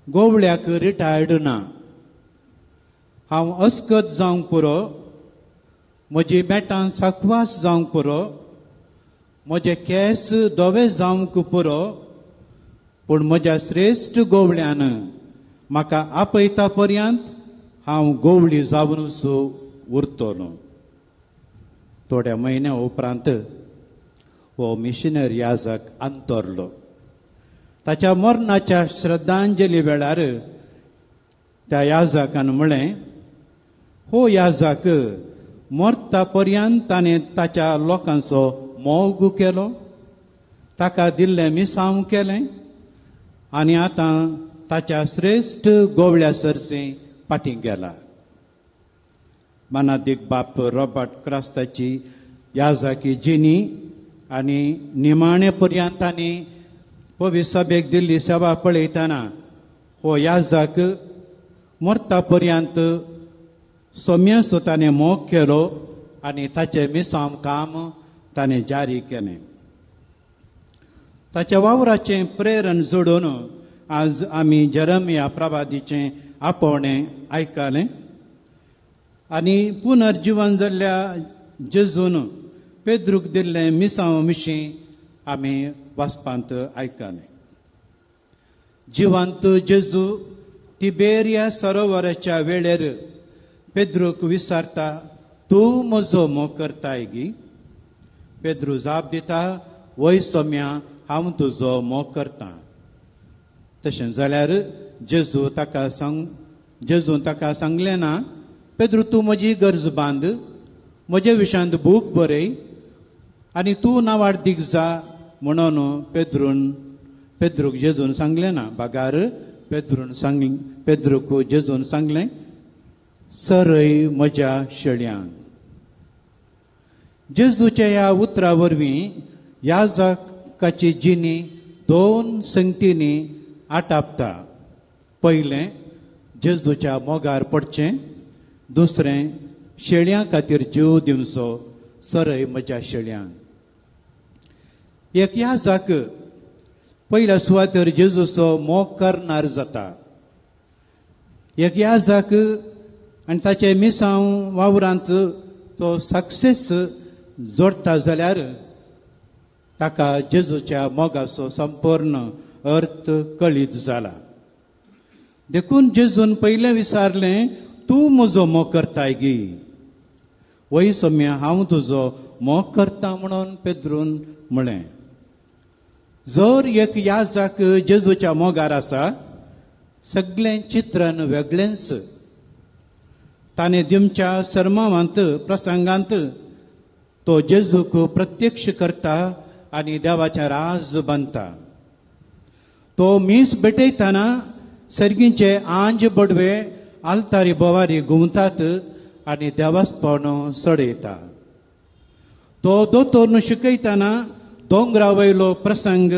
गोवळ्याक रिटायर्ड ना. हांव अस्कत जावंक पुरो, म्हजी मेटां साकवास जावंक पुरो, म्हजे केंस धवे जावंक पुरो, पूण म्हज्या श्रेश्ठ गोवळ्यान म्हाका आपयता पर्यंत हांव गोवळी जावनूच उरतलो. थोड्या म्हयन्या उपरांत हो मिशनरी याजक अंतरलो. ताच्या मरणाच्या श्रद्धांजली वेळार त्या याजकान म्हळें, हो याजक मरता पर्यंत ताणें ताच्या लोकांचो मोग केलो, ताका दिल्लें मिसांव केलें आनी आतां ताच्या श्रेश्ठ गोवळ्या सरशी फाटीं गेला. मानादीक बाप रॉबर्ट क्रास्ताची याजकी जिनी आनी निमाणे पर्यंत तांणी पवित्र सभेक दिल्ली सेवा पळयतना हो याजक मरता पर्यंत सोम्याचो ताणें मोग केलो आनी ताचें मिसांव काम ताणें जारी केलें. ताच्या वावराचें प्रेरण जोडून आज आमी जेरमिया प्रवादीचें आपोवणें आयकलें आनी पुनर्जिवन जाल्ल्या जेजून पेद्रूक दिल्लें मिसांव मिशीं आमी वाचपांत आयकलें. जिवंत जेजू तिबेरिया सरोवराच्या वेळेर पेद्रूक विचारता, तूं म्हजो मोग करताय गी? पेद्रू जाप दिता, वय सोम्या, हांव तुजो मोग करतां. तशें जाल्यार जेजू ताका जेजून ताका सांगलें ना, पेद्रू तूं म्हजी गरज बांद, म्हजे विशयांत बूक बरय आनी तूं नावाडदीक जा म्हणून पेद्रूक जेजून सांगलें ना. बागार पेद्रूक जेजून सांगलें, सरय म्हज्या शेळयांक. जेजूच्या ह्या उतरा वरवीं याजकाची जिणी दोन संगतींनी आटापता. पयलें, जेजूच्या मोगार पडचें. दुसरें, शेळयां खातीर जीव दिवचो, सरय म्हज्या शेळयांक. एक याजक पयल्या सुवातेर जेजूचो मोग करणार जाता. एक याजक आनी ताचे मिसांव वावरांत तो सक्सेस जोडटा जाल्यार ताका जेजूच्या मोगाचो संपूर्ण अर्थ कळीत जाला. देखून जेजून पयलें विचारलें, तूं म्हजो मोग करताय गी? वय सोम्या, हांव तुजो मोग करता म्हणून पेद्रून म्हळें. जर एक याजक जेजूच्या मोगार आसा, सगळें चित्रण वेगळेंच. ताणें दिमच्या सर्मावांत प्रसंगांत तो जेजूक प्रत्यक्ष करता आनी देवाचें राज बांदता. तो मीस भेटयतना सर्गींचे आंज बडवे आलतारी बोवारी घुंवतात आनी देवासपण चडयता. तो दोतोर शिकयतना दोंगरा वयलो प्रसंग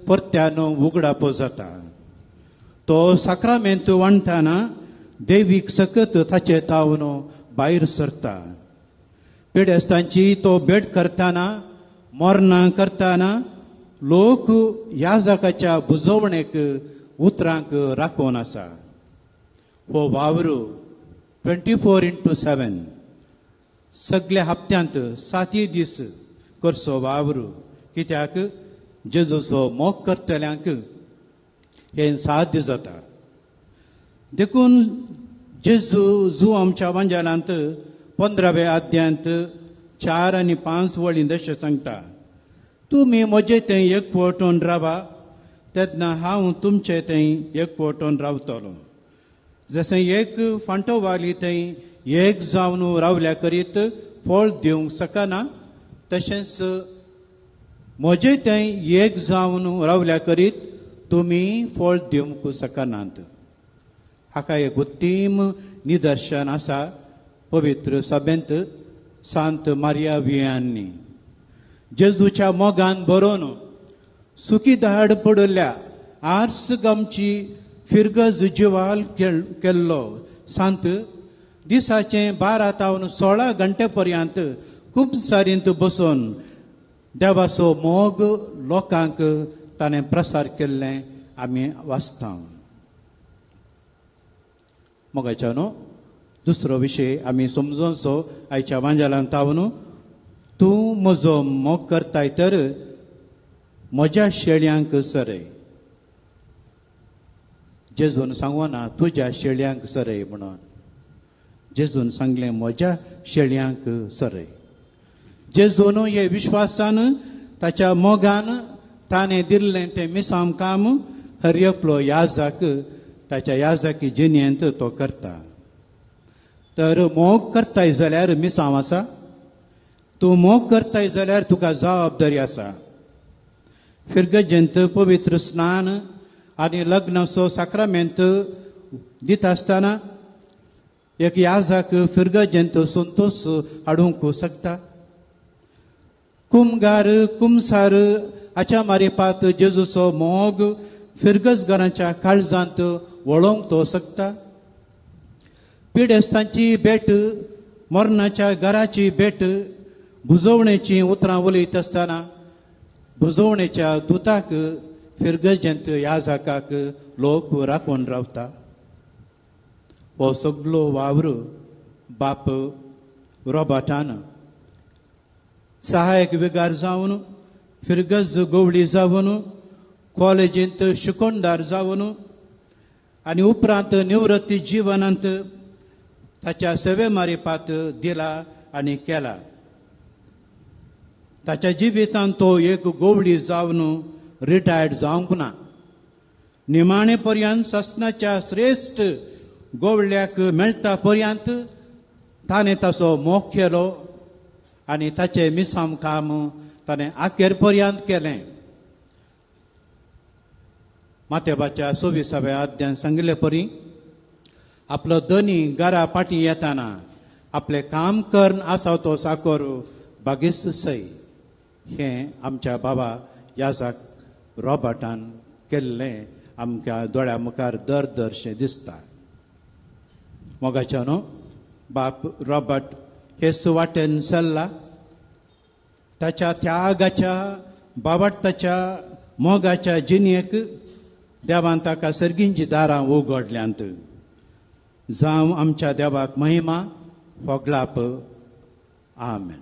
परत्यान उगडापो जाता. तो साक्रामेंत वांटतना देवीक सकत ताचे तावन भायर सरता. पिडेस्तांची तो भेट करतना, मरणां करतना लोक याजकाच्या बुजवणेक उतरांक राखून आसा. हो वावर 24x7 सगल्या हप्त्यांत 7 दीस करचो वावर. कित्याक जेजूचो मोग करतल्यांक हें साध्य जाता. देखून जेजू जू आमच्या वांजालांत 15व्या अध्यायांत 4 आनी 5 वळीं अशें सांगता, तुमी म्हजे थंय एकवटून रावा, तेन्ना हांव तुमचे थंय एकवटून रावतलो. जशें एक फांटो वाली थंय एक जावन रावल्या करीत फळ दिवंक शकना, तशेंच म्हजे थंय एक जावन रावल्या करीत तुमी फळ दिवंक शकनात. हाका एक उत्तीम निदर्शन आसा पवित्र सभेंत सांत मारिया वियांनी जेजूच्या मोगान बरोवन सुकी धाड पडिल्ल्या आर्स गांवची फिरगज जिवाल केल्लो सांत दिसाचें 12 तावन 16 घंटे पर्यंत खूब सारींत बसून देवाचो मोग लोकांक ताणें प्रसार केल्लें आमी वाचता. मोगाच्या न्हू दुसरो विशय आमी समजोवचो आयच्या वांजालांत तावन, तूं म्हजो मोग करताय तर म्हज्या शेळयांक सरय. जेजून सांगना तुज्या शेळयांक सरय म्हणून, जेजून सांगलें म्हज्या शेळयांक सरय. जेजून हे विश्वासान ताच्या मोगान ताणें दिल्लें तें मिसाम काम हर एकलो याजक ताच्या याजकी जिणेंत तो करता. तर मोग करताय जाल्यार मिसांव आसा, तूं मोग करताय जाल्यार तुका जबाबदारी आसा. फिरगजेंत पवित्र स्नान आनी लग्नाचो साक्रामेंत दिता आसतना एक याजक फिरगजेंत संतोश हाडूंक शकता. कुमगार कुमसार हाच्या मारिपात जेजूचो मोग फिरगजगारांच्या काळजांत वळोवंक तो शकता. पिडेस्तांची भेट, मरणाच्या घराची भेट, बुजवणेची उतरां उलयत आसतना बुजवणेच्या दुताक फिरगजेंत याजकाक लोक राखून रावता. हो सगलो वावर बाप रॉबर्टान सहायक विगार जावन, फिरगज गोवळी जावन, कॉलेजींत शिकोणदार जावन आनी उपरांत निवृत्ती जिवनांत ताच्या सेवे मारिपात दिला आनी केला. ताच्या जिवितांत तो एक गोवळी जावन रिटायर्ड जावंक ना. निमाणे पर्यंत सासणाच्या श्रेश्ठ गोवळ्याक मेळटा पर्यंत ताणें ताचो मोग केलो आनी ताचें मिसाम काम ताणें आखेर पर्यंत केलें. मातेबाच्या 26व्या अध्यायान सांगिल्ले परी आपलो धनी घरा फाटीं येताना आपलें काम करून आसा तो साकर बागेस्त सय हें आमच्या बाबा याजक रॉबर्टान केल्लें आमच्या दोळ्या मुखार दर दरशें दिसता. मोगाच्या न्हू बाप रॉबर्ट हे सुवाटेन चल्ला. ताच्या त्यागाच्या बाबडताच्या मोगाच्या जिणेक देवान ताका सर्गींची दारां उगडल्यांत. जावं आमच्या देवाक महिमा, होगलाप. आमेन.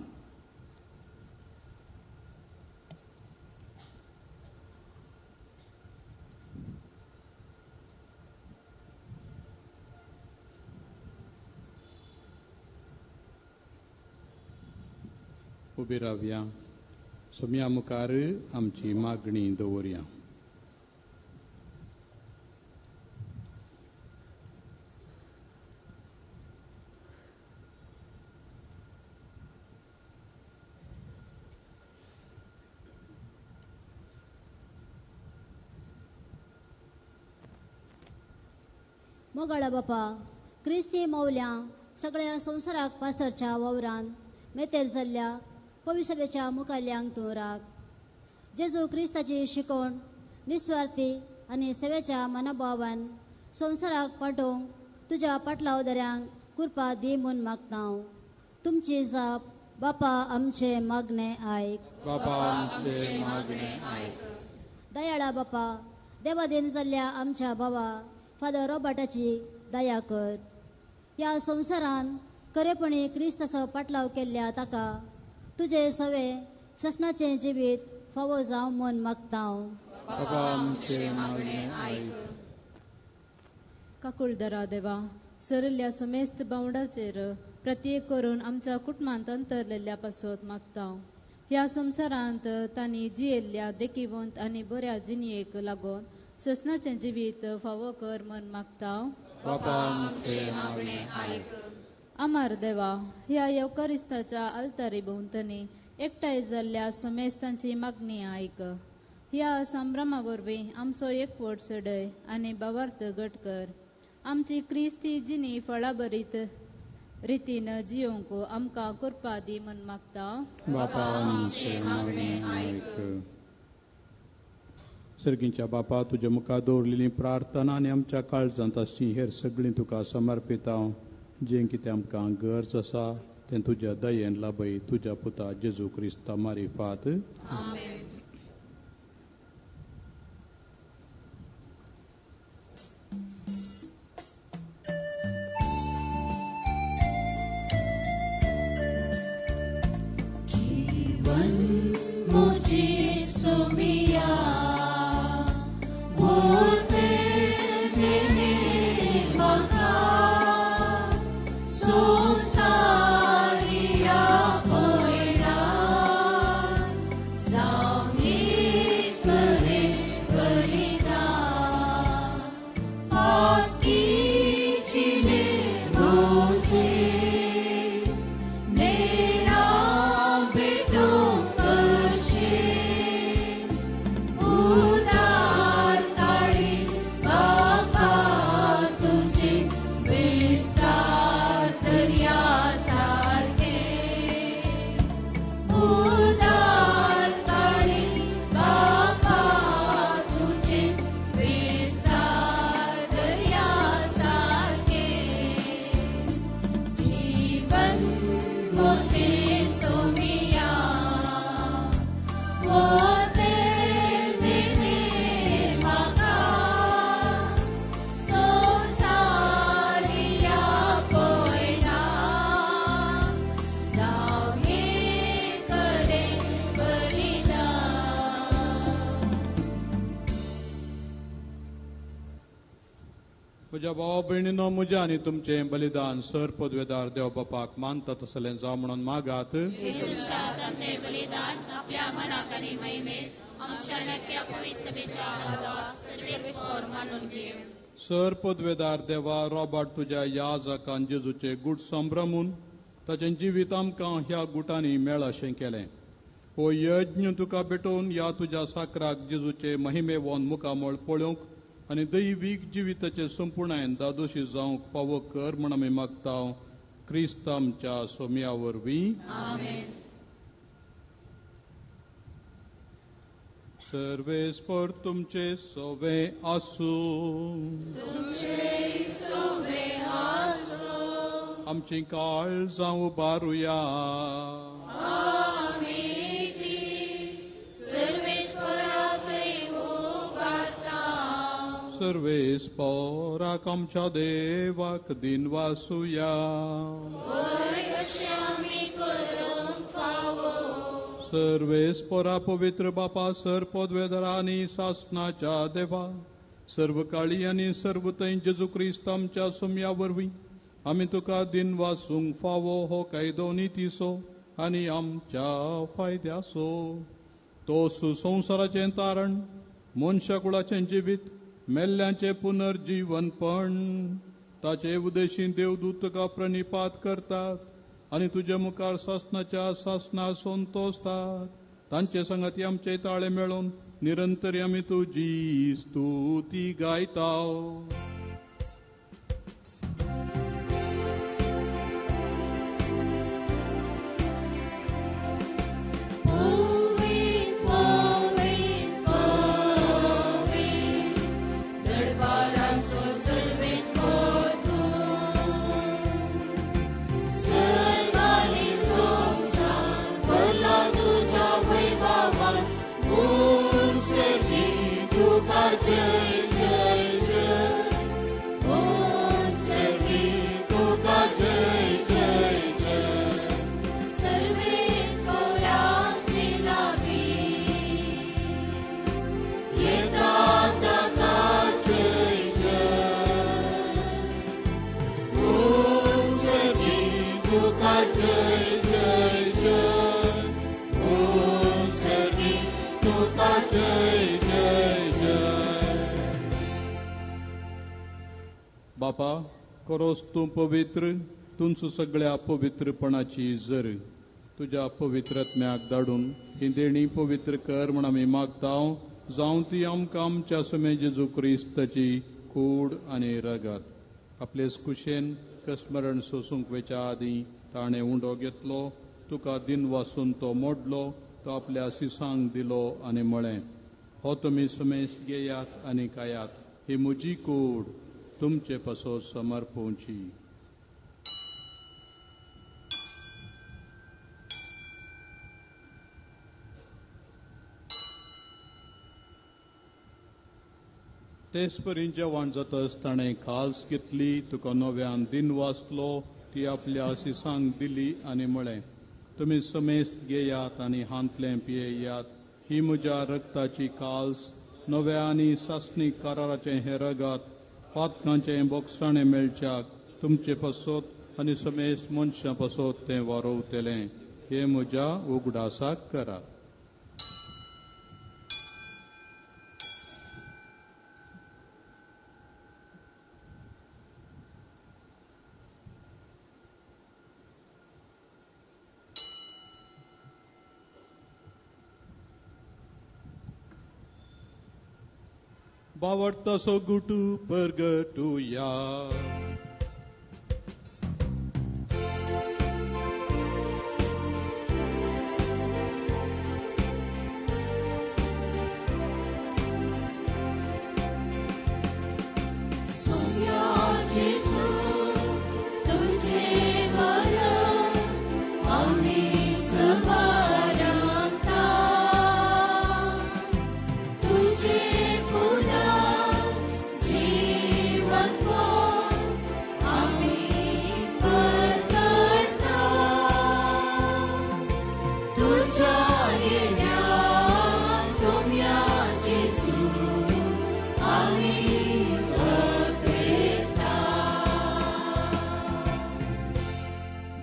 उबी रावया, सोम्या मुखार आमची मागणी दवरया. मोगाळा बापा, क्रिस्ती मौल्यां सगळ्या संवसाराक पासरच्या वावरान मेतेर जाल्ल्या पविसभेच्या मुखाल्यांक तूं राख. जेजू क्रिस्ताची शिकवण निस्वार्थी आनी सेवेच्या मनोभावान संवसाराक पाठोवंक तुज्या पाटलावदऱ्यांक कृपा दी म्हूण मागता हांव. तुमची जाप बापा आमचे मागणे आयक. बापा आमचे मागणे आयक. दयाळा बापा, देवाधीन जाल्ल्या आमच्या भावा फादर रॉबर्टाची दया कर. ह्या संवसारान खरेपणी क्रिस्ताचो पाटलाव केल्ल्या ताका तुजे सवे ससनाचें जिवीत फावो जावं म्हूण मागता हांव. बापा आमचे मागणे आयक. काकुळदरा देवा, सरिल्ल्या समेस्त बावडाचेर प्रत्येक करून आमच्या कुटुंबांत अंतरलेल्या पासत मागता. ह्या संवसारांत तांणी जियेल्ल्या देखिवंत आनी बऱ्या जिणयेक लागून ससनाचें जिवीत फावो कर म्हूण मागता. बापा आमचे मागणे आयक. अमर देवा, ह्या येवकारिस्ताच्या आल्तारी भोंवतणी एकठांय जाल्ल्या समेस्तांची मागणी आयक. ह्या संभ्रमा वरवीं आमचो एकवट चडय आनी भावार्थ घट कर. आमची क्रिस्ती जिणी फळाभरीत रितीन जियोंक आमकां कृपा दी म्हूण मागता. बापा आमचे मागणे आयक. सर्गींच्या बापा, तुज्या मुखार दवरलेली प्रार्थना आनी आमच्या काळजांत आसची हेर सगळीं तुका समर्पिता. जें कितें आमकां गरज आसा तें तुज्या दयेन लाभय. तुज्या पुता जेजू क्रिस्ता मारिफात. जीवन मुझे सुमिया बोलते देने म्हाका संवसारिया पयणा जावं एक रे बलिदान पातीचिने म्हजे नेणा भेटोवंक कशें उदार काळी बापा तुजे विस्तार दर्या सारके उदार काळी बापा तुजे विस्तार दर्या सारके जीवन म्हजें सोमिया वोते देणे म्हाका संवसारिया पयणा जावं एक रे बलिदान. म्हज्या भावा भयणीनो, म्हज्या आनी तुमचें बलिदान सर पदवेदार देव बापाक मानता तसलें जावं म्हणून मागात. हे तुमच्या हातांतलें बलिदान आपल्या मनाक आनी महिमेक आमच्या नक्या पवित्रतेच्या आदाराक सर्वेस्पर मानून घेव. सर पदवेदार देवा, रॉबर्ट तुज्या याजकान जेजूचे गूट संभ्रमून ताचें जिवीत आमकां ह्या गुटांनी मेळशें केलें. हो यज्ञ तुका भेटोवन ह्या तुज्या साकराक जेजूचे महिमे वन मुखामळ पळोवंक आनी दैवीक जिविताचे संपुर्णायन दादोशी जावंक फावो कर म्हूण आमी मागता. क्रिस्त आमच्या सोम्या वरवीं. आमेन. सर्वेस्पर तुमचे सोवे आसूं. तुमचे सोवे आसूं. आमची काळजां उबारुया. आमी ती सर्वेस्पराकय उबारता. सर्वेस्पराक आमच्या देवाक दिनवासुया. वय अशें आमी करूंक फावो. सर्वेस्परा पवित्र बापा, सर पदवेदारा आनी सासनाच्या देवा, सर्व काळी आनी सर्व थंय जेजू क्रिस्त आमच्या सोम्या वरवीं आमी तुका दिनवासूंक फावो हो कायदो नितीचो आनी आमच्या फायद्याचो. तो सुसंसाराचें तारण, मनशाकुळाचें जिवीत, मेल्ल्यांचें पुनर्जीवनपण. ताचे उदेशी देवदूत तुका प्रणिपात करतात आनी तुजे मुखार सासनाच्या सासना संतोसतात. तांचे संगाती आमचे ताळे मेळोवन निरंतर आमी तुजी स्तुती गायता. बापा, करोस तूं पवित्र, तुमचो सगळ्या पवित्रपणाची जर तुज्या पवित्रत्म्याक धाडून ही देणी पवित्र कर म्हण आमी मागता. जावं ती आमकां आमच्या समे जेजू क्रिस्ताची कूड आनी रगत. आपले कुशेन कस्मरण सोसूंक वेच्या आदीं ताणें उंडो घेतलो, तुका दिन वासून तो मोडलो, तो आपल्या सिसांक दिलो आनी म्हळें, हो तुमी समेस घेयात आनी खायात, ही म्हजी कूड तुमचे पासत समर्पोवची. तेच परी जेवण जातच ताणें काल्स घेतली, तुका नव्यान दिन वाचलो, ती आपल्या सिसांक दिली आनी म्हळें, तुमी समेस्त घेयात आनी हांतलें पियेयात, ही म्हज्या रक्ताची काल्स, नव्या आनी सासणीक कराराचें हें रगत, पातकांचें बोगसाणें मेळच्याक तुमचे पासत आनी समेस्त मनशां पासत तें वारोवतलें. हें म्हज्या उगडासाक करात. बावडतासो गुटू परगटुया.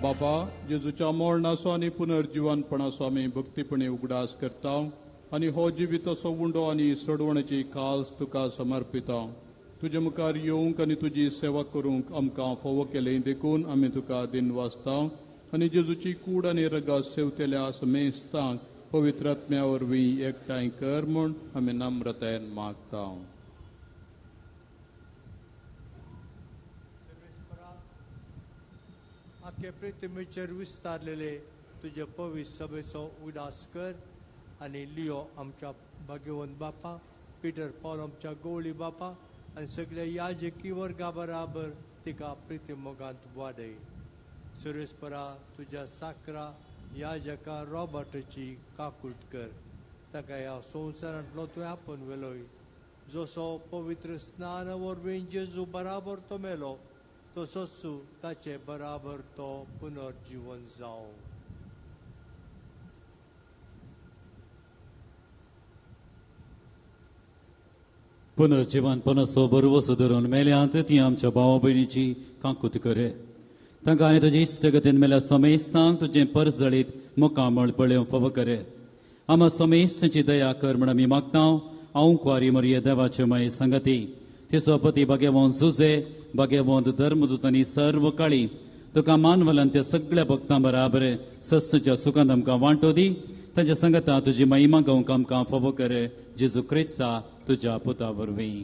बाबा, जेजूच्या मरणाचो आनी पुनर्जीवनपणाचो आमी भक्तीपणी उगडास करता आनी हो जिविताचो उंडो आनी सोडवण्याची काल्स तुका समर्पिता. तुजे मुखार येवंक आनी तुजी सेवा करूंक आमकां फावो केलें देखून आमी तुका दिन वाचता आनी जेजूची कूड आनी रगत सेवतेल्या समेस्तांक पवित्र आत्म्या वरवीं एकठांय कर म्हूण आमी नम्रतायेन मागता. आख्खे प्रतिमेचेर विस्तारलेले तुजे पवित्र सभेचो उदास कर आनी लियो आमच्या भाग्यवंत बापा, पिटर पावल आमच्या गवळी बापा आनी सगळ्या याजकी वर्गा बराबर तिका प्रिती मोगांत वाडय. सुरेशपरा तुज्या साकरा याजका रॉबर्टाची काकूट कर, ताका ह्या संवसारांतलो तुवें आपोवन व्हेलोय. जसो पवित्र स्नान वरवीं जेजू बराबर तो मेलो, तसोच ताचे बराबर तो पुनर्जीवन जावं. पुनर्जीवनपणाचो बरवसो धरून मेल्यांत ती आमच्या भावा भयणीची काकूत करे. तांकां आनी तुजे इश्टगतीन मेल्या समेस्तांक तुजें परजळीत मुखामळ पळोवंक फावो कर. आमा समेस्तांची दया कर म्हण आमी मागता. हांव कुवारी मरिये देवाचे माये संगती तिचो पती भाग्यवंत जुजे भाग्यवंत धर्मदूत आनी सर्व काळी तुका मानवलान त्या सगळ्या भक्तां बराबर सस्तच्या सुखांत आमकां वांटो दी. तांच्या संगता तुजी महिमा गावंक आमकां फावो कर जेजू क्रिस्ता तुज्या पुता वरवीं.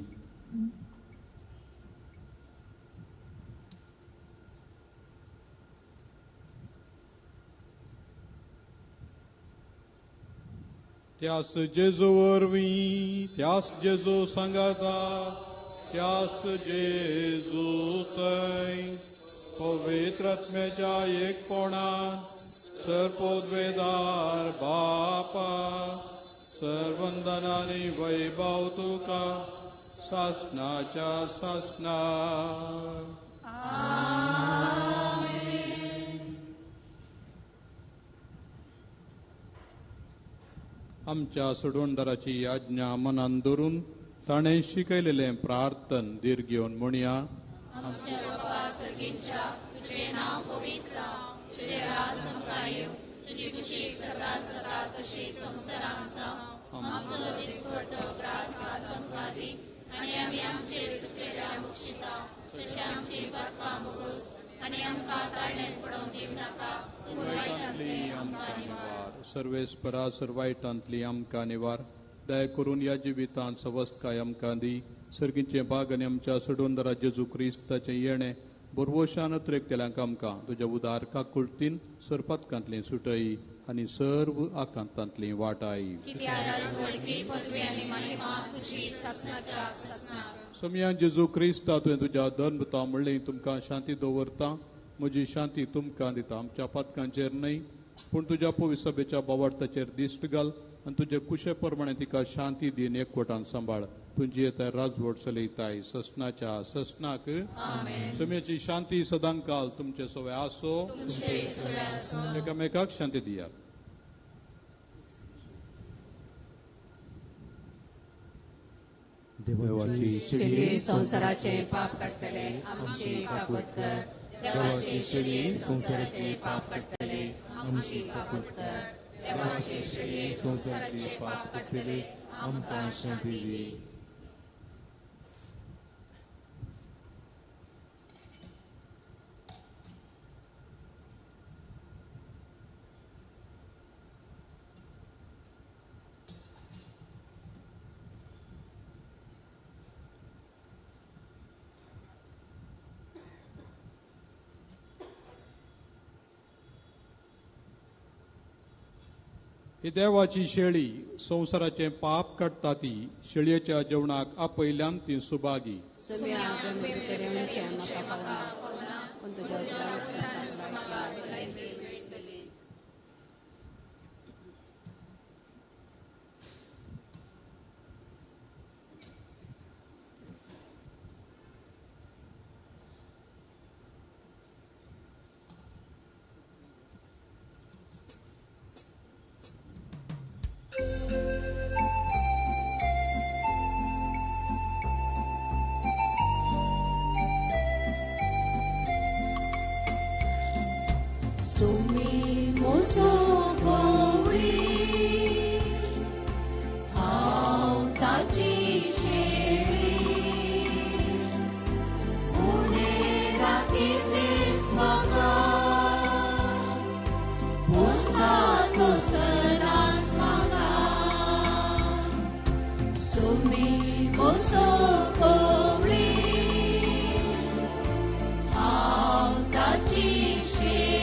त्यास जेजू वरवीं, त्यास जेजू सांगाता, त्यास जेजू थंय पवित्र आत्म्याच्या एकपणान सर्पोद्वेदार बापा सर्वंदनानी वैभव तुका सासनाच्या सासना. आमच्या सोडवणदाराची आज्ञा मनान धरून ताणें शिकयलेलें प्रार्थन धीर घेवन म्हणया. आमच्या बापा सर्गींच्या, तुझे नाव पवित्र जावं, तुझे राज आमकां येवं, तुजी खुशी सदांच जाता तशी संवसारांत जावं. आमचो दिसपडतो ग्रास आज आमकां दी आनी आमी आमचे चुकलेल्या बक्षिता तशें आमची पातकां भोगोस आनी आमकां ताळण्यांत पडोवंक दिवं नाका, पूण वायटांतली आमकां निवार. सर्वेस्परा सर्वायटांतली आमकां निवार. दया करून ह्या जिवितांत सवस्तकाय आमकां दी. सर्गीचें भाग आनी आमच्या सोडवणदारा जेजू क्रिस्ताचें येणें बोरवोशान अत्रेकतेल्यांक आमकां तुज्या उदार काकुळतीन सरपातकांतली सुटय आनी सर्व आकांतांतली वाटाय. सोमया जेजू क्रिस्ता तुवें तुज्या धर्मता म्हणलें तुमकां शांती दवरता, म्हजी शांती तुमकां दिता. आमच्या पातकांचेर न्हय पूण तुज्या पवित्र सभेच्या बावार्थाचेर दिश्ट घाल आनी तुजे कुशे प्रमाणे तिका शांती दीन एकवटान सांबाळ. तुजी येता राजवट चलयताय ससनाच्या ससनाक. सोम्याची शांती सदांकाल तुमचे सवे आसो. एकामेकाक शांती दियात. देवाची शेळये संवसाराचे पाप काडटले आमची काकूत कर. देवाची शेळये संवसाराचे पाप काडटले आमची काकूत कर. देवाचे शेळये संवसाराचे पाप काडटले आमकां शांती दी. ही देवाची शेळी संवसाराचें पाप काडटा ती शेळयेच्या जेवणाक आपयल्यान ती सुभागी. हांव ताची शेळी.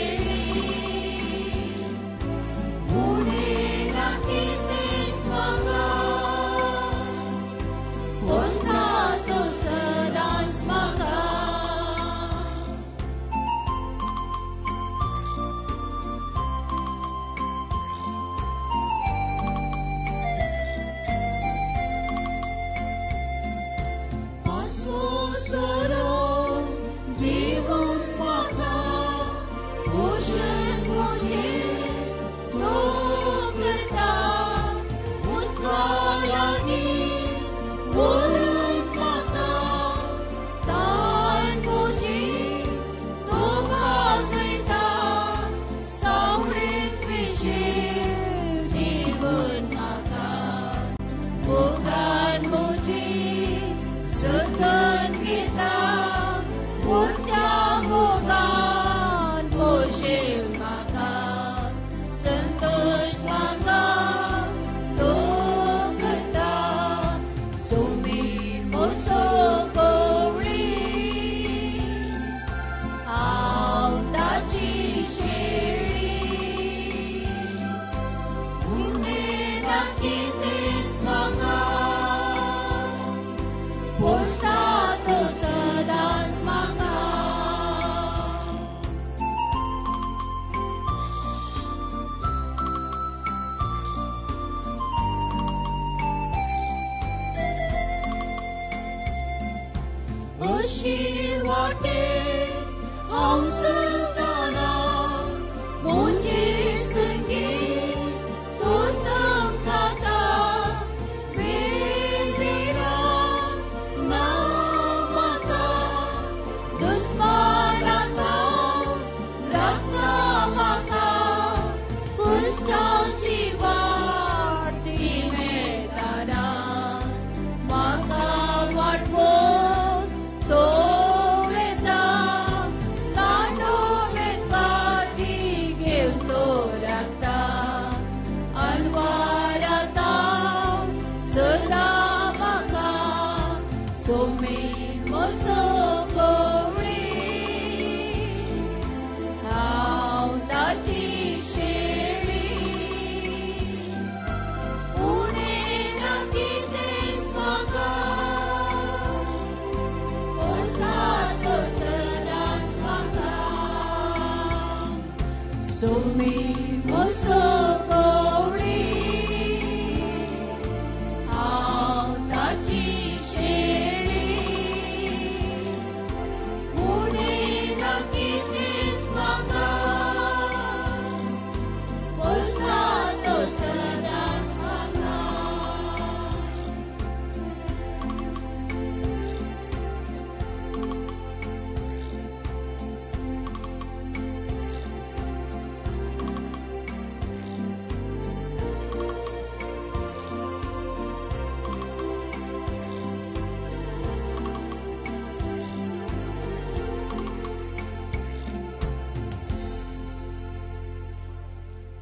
कुशीर वाटे हांव चलतना म्हजे संगी तो संगता वेळ ना म्हाका दुस्मानांता राखता म्हाका कुस्तांची वाट ती मेळतना म्हाका वाटवोन तो वेता कांटो मेदवाती घेवन तो राखता अनवाराता सदां म्हाका सोमी म्हजो गवळी हांव ताची शेळी उणें ना कितेंच म्हाका पोसता तो सदांच म्हाका सोमी म्हजो गवळी हांव ताची शेळी उणें ना कितेंच म्हाका पोसता तो सदांच म्हाका.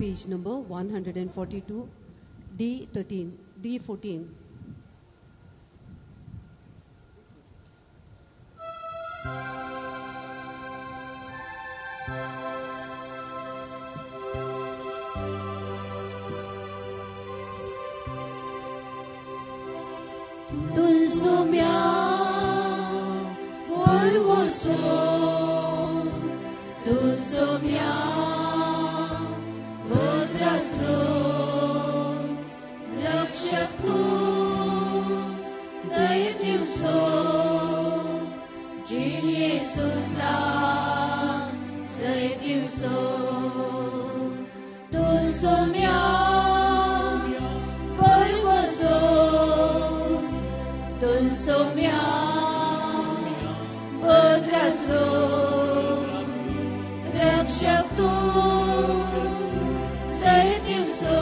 Page number 142, D13, D14. तुलसुम्या पुर्वसो तुलसुम्या भद्रासलो रक्षक तूं दय दिवसो जिणये सुसान जय दिवसो तुलसुम्या पुर्वसो तुलसुम्या भद्रासलो रक्षक तूं जय दिवसो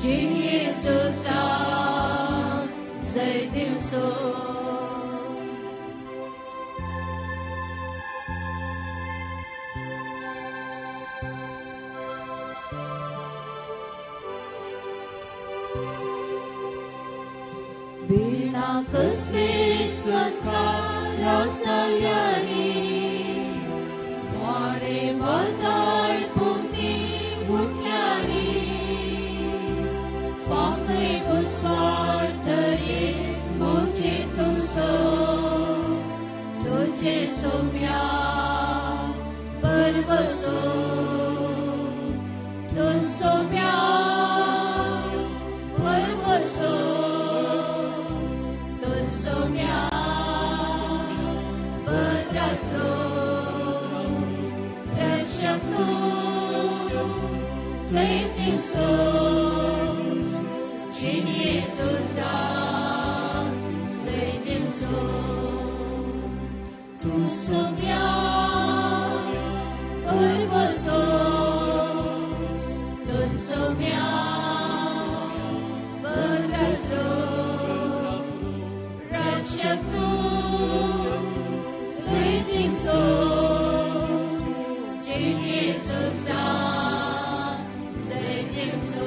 जिणये सुसान जय दिवसो. बिना कसले संतान चल्यारी मोरे वादळ पुंती उठल्यारी पाकय बुसवार तरी म्हजे तुजो तुजे सोम्या परवसो तुजोम्या परवसो तुजोम्या भद्रासो रक्षक तूं थंय दिवसो जिणये सुसान जय दिवसो तूं सोम्या परवसो तूं सोम्या भद्रासो रक्षक तूं थंय दिवसो जिणये सुसान जय दिवसो.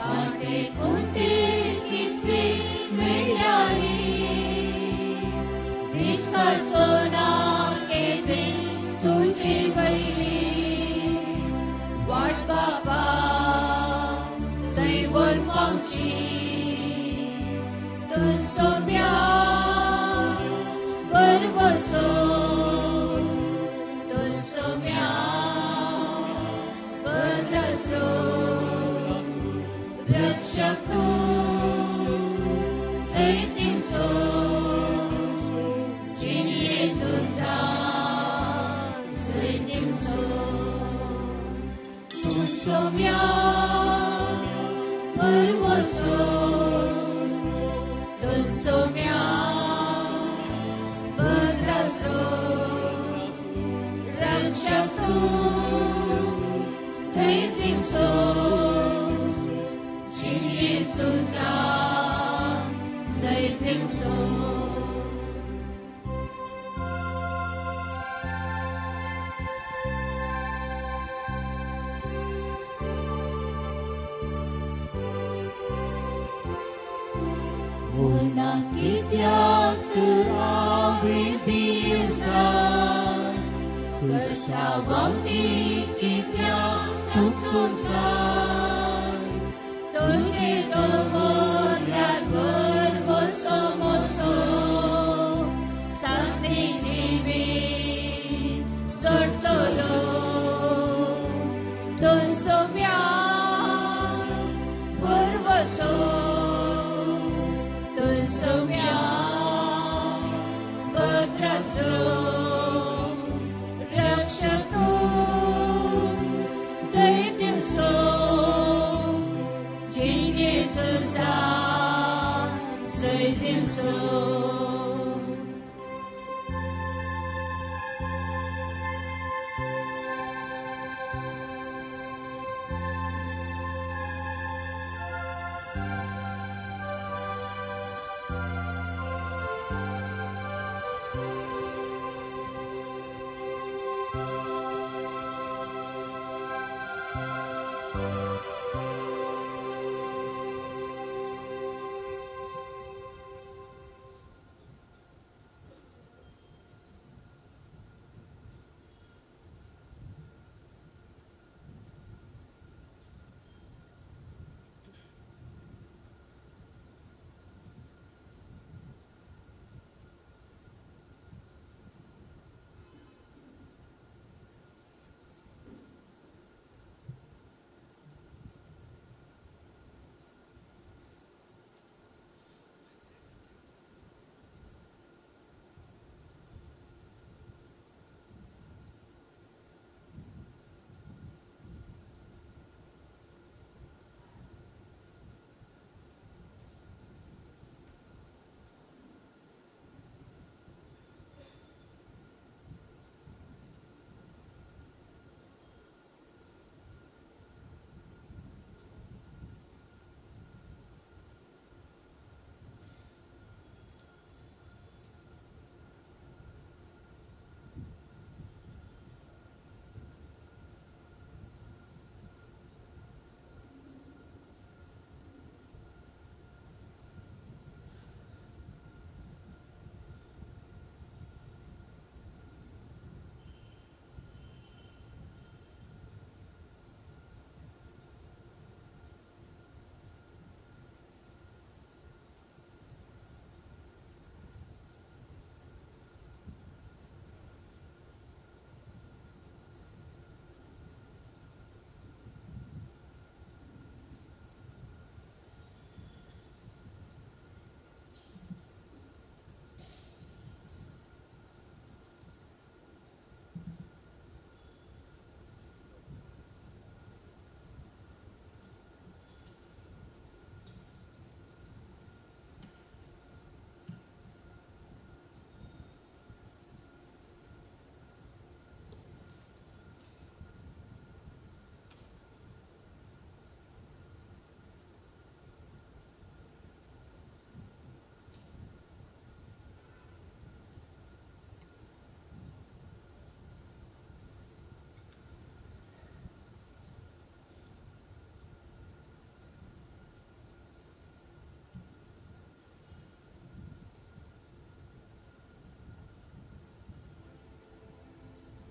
कांटे कुंटे कितले मेळ्ळ्यारी सोम्या परवसो तुन सोम्या भद्रासो रक्षक तूं थंय दिवसो जिणयेचो जय दिवसो. कित्याक हांवें भिवजाय कश्टावंती कित्याक तुचूंक जाय तुजें दवरल्यार भरवसो म्हजो सासणी जिवीत चडटलो तुन सोम्या भरवसो सोम्या भद्रासो रक्षक तूं थंय दिवसो जिणयेचो जय दिवसो.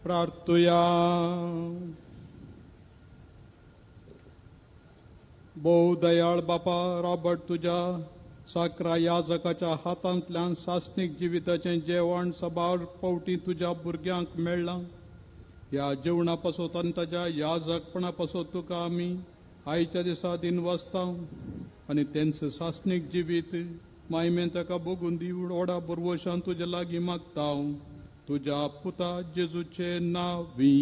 प्रार्थुया. भोव दयाळ बापा रॉबर्ट तुज्या साकरा याजकाच्या हातांतल्यान सासणीक जिविताचें जेवण सबार पावटी तुज्या भुरग्यांक मेळ्ळां. ह्या जेवणा पासत आनी ताज्या याजकपणा पासत तुका आमी आयच्या दिसा दिनवासता आनी तेंचें सासणीक जिवीत मायमेन ताका भोगून दी ओडा बुरवशान तुज्या लागीं मागता तुज्या पुता जेजूचे नांवी.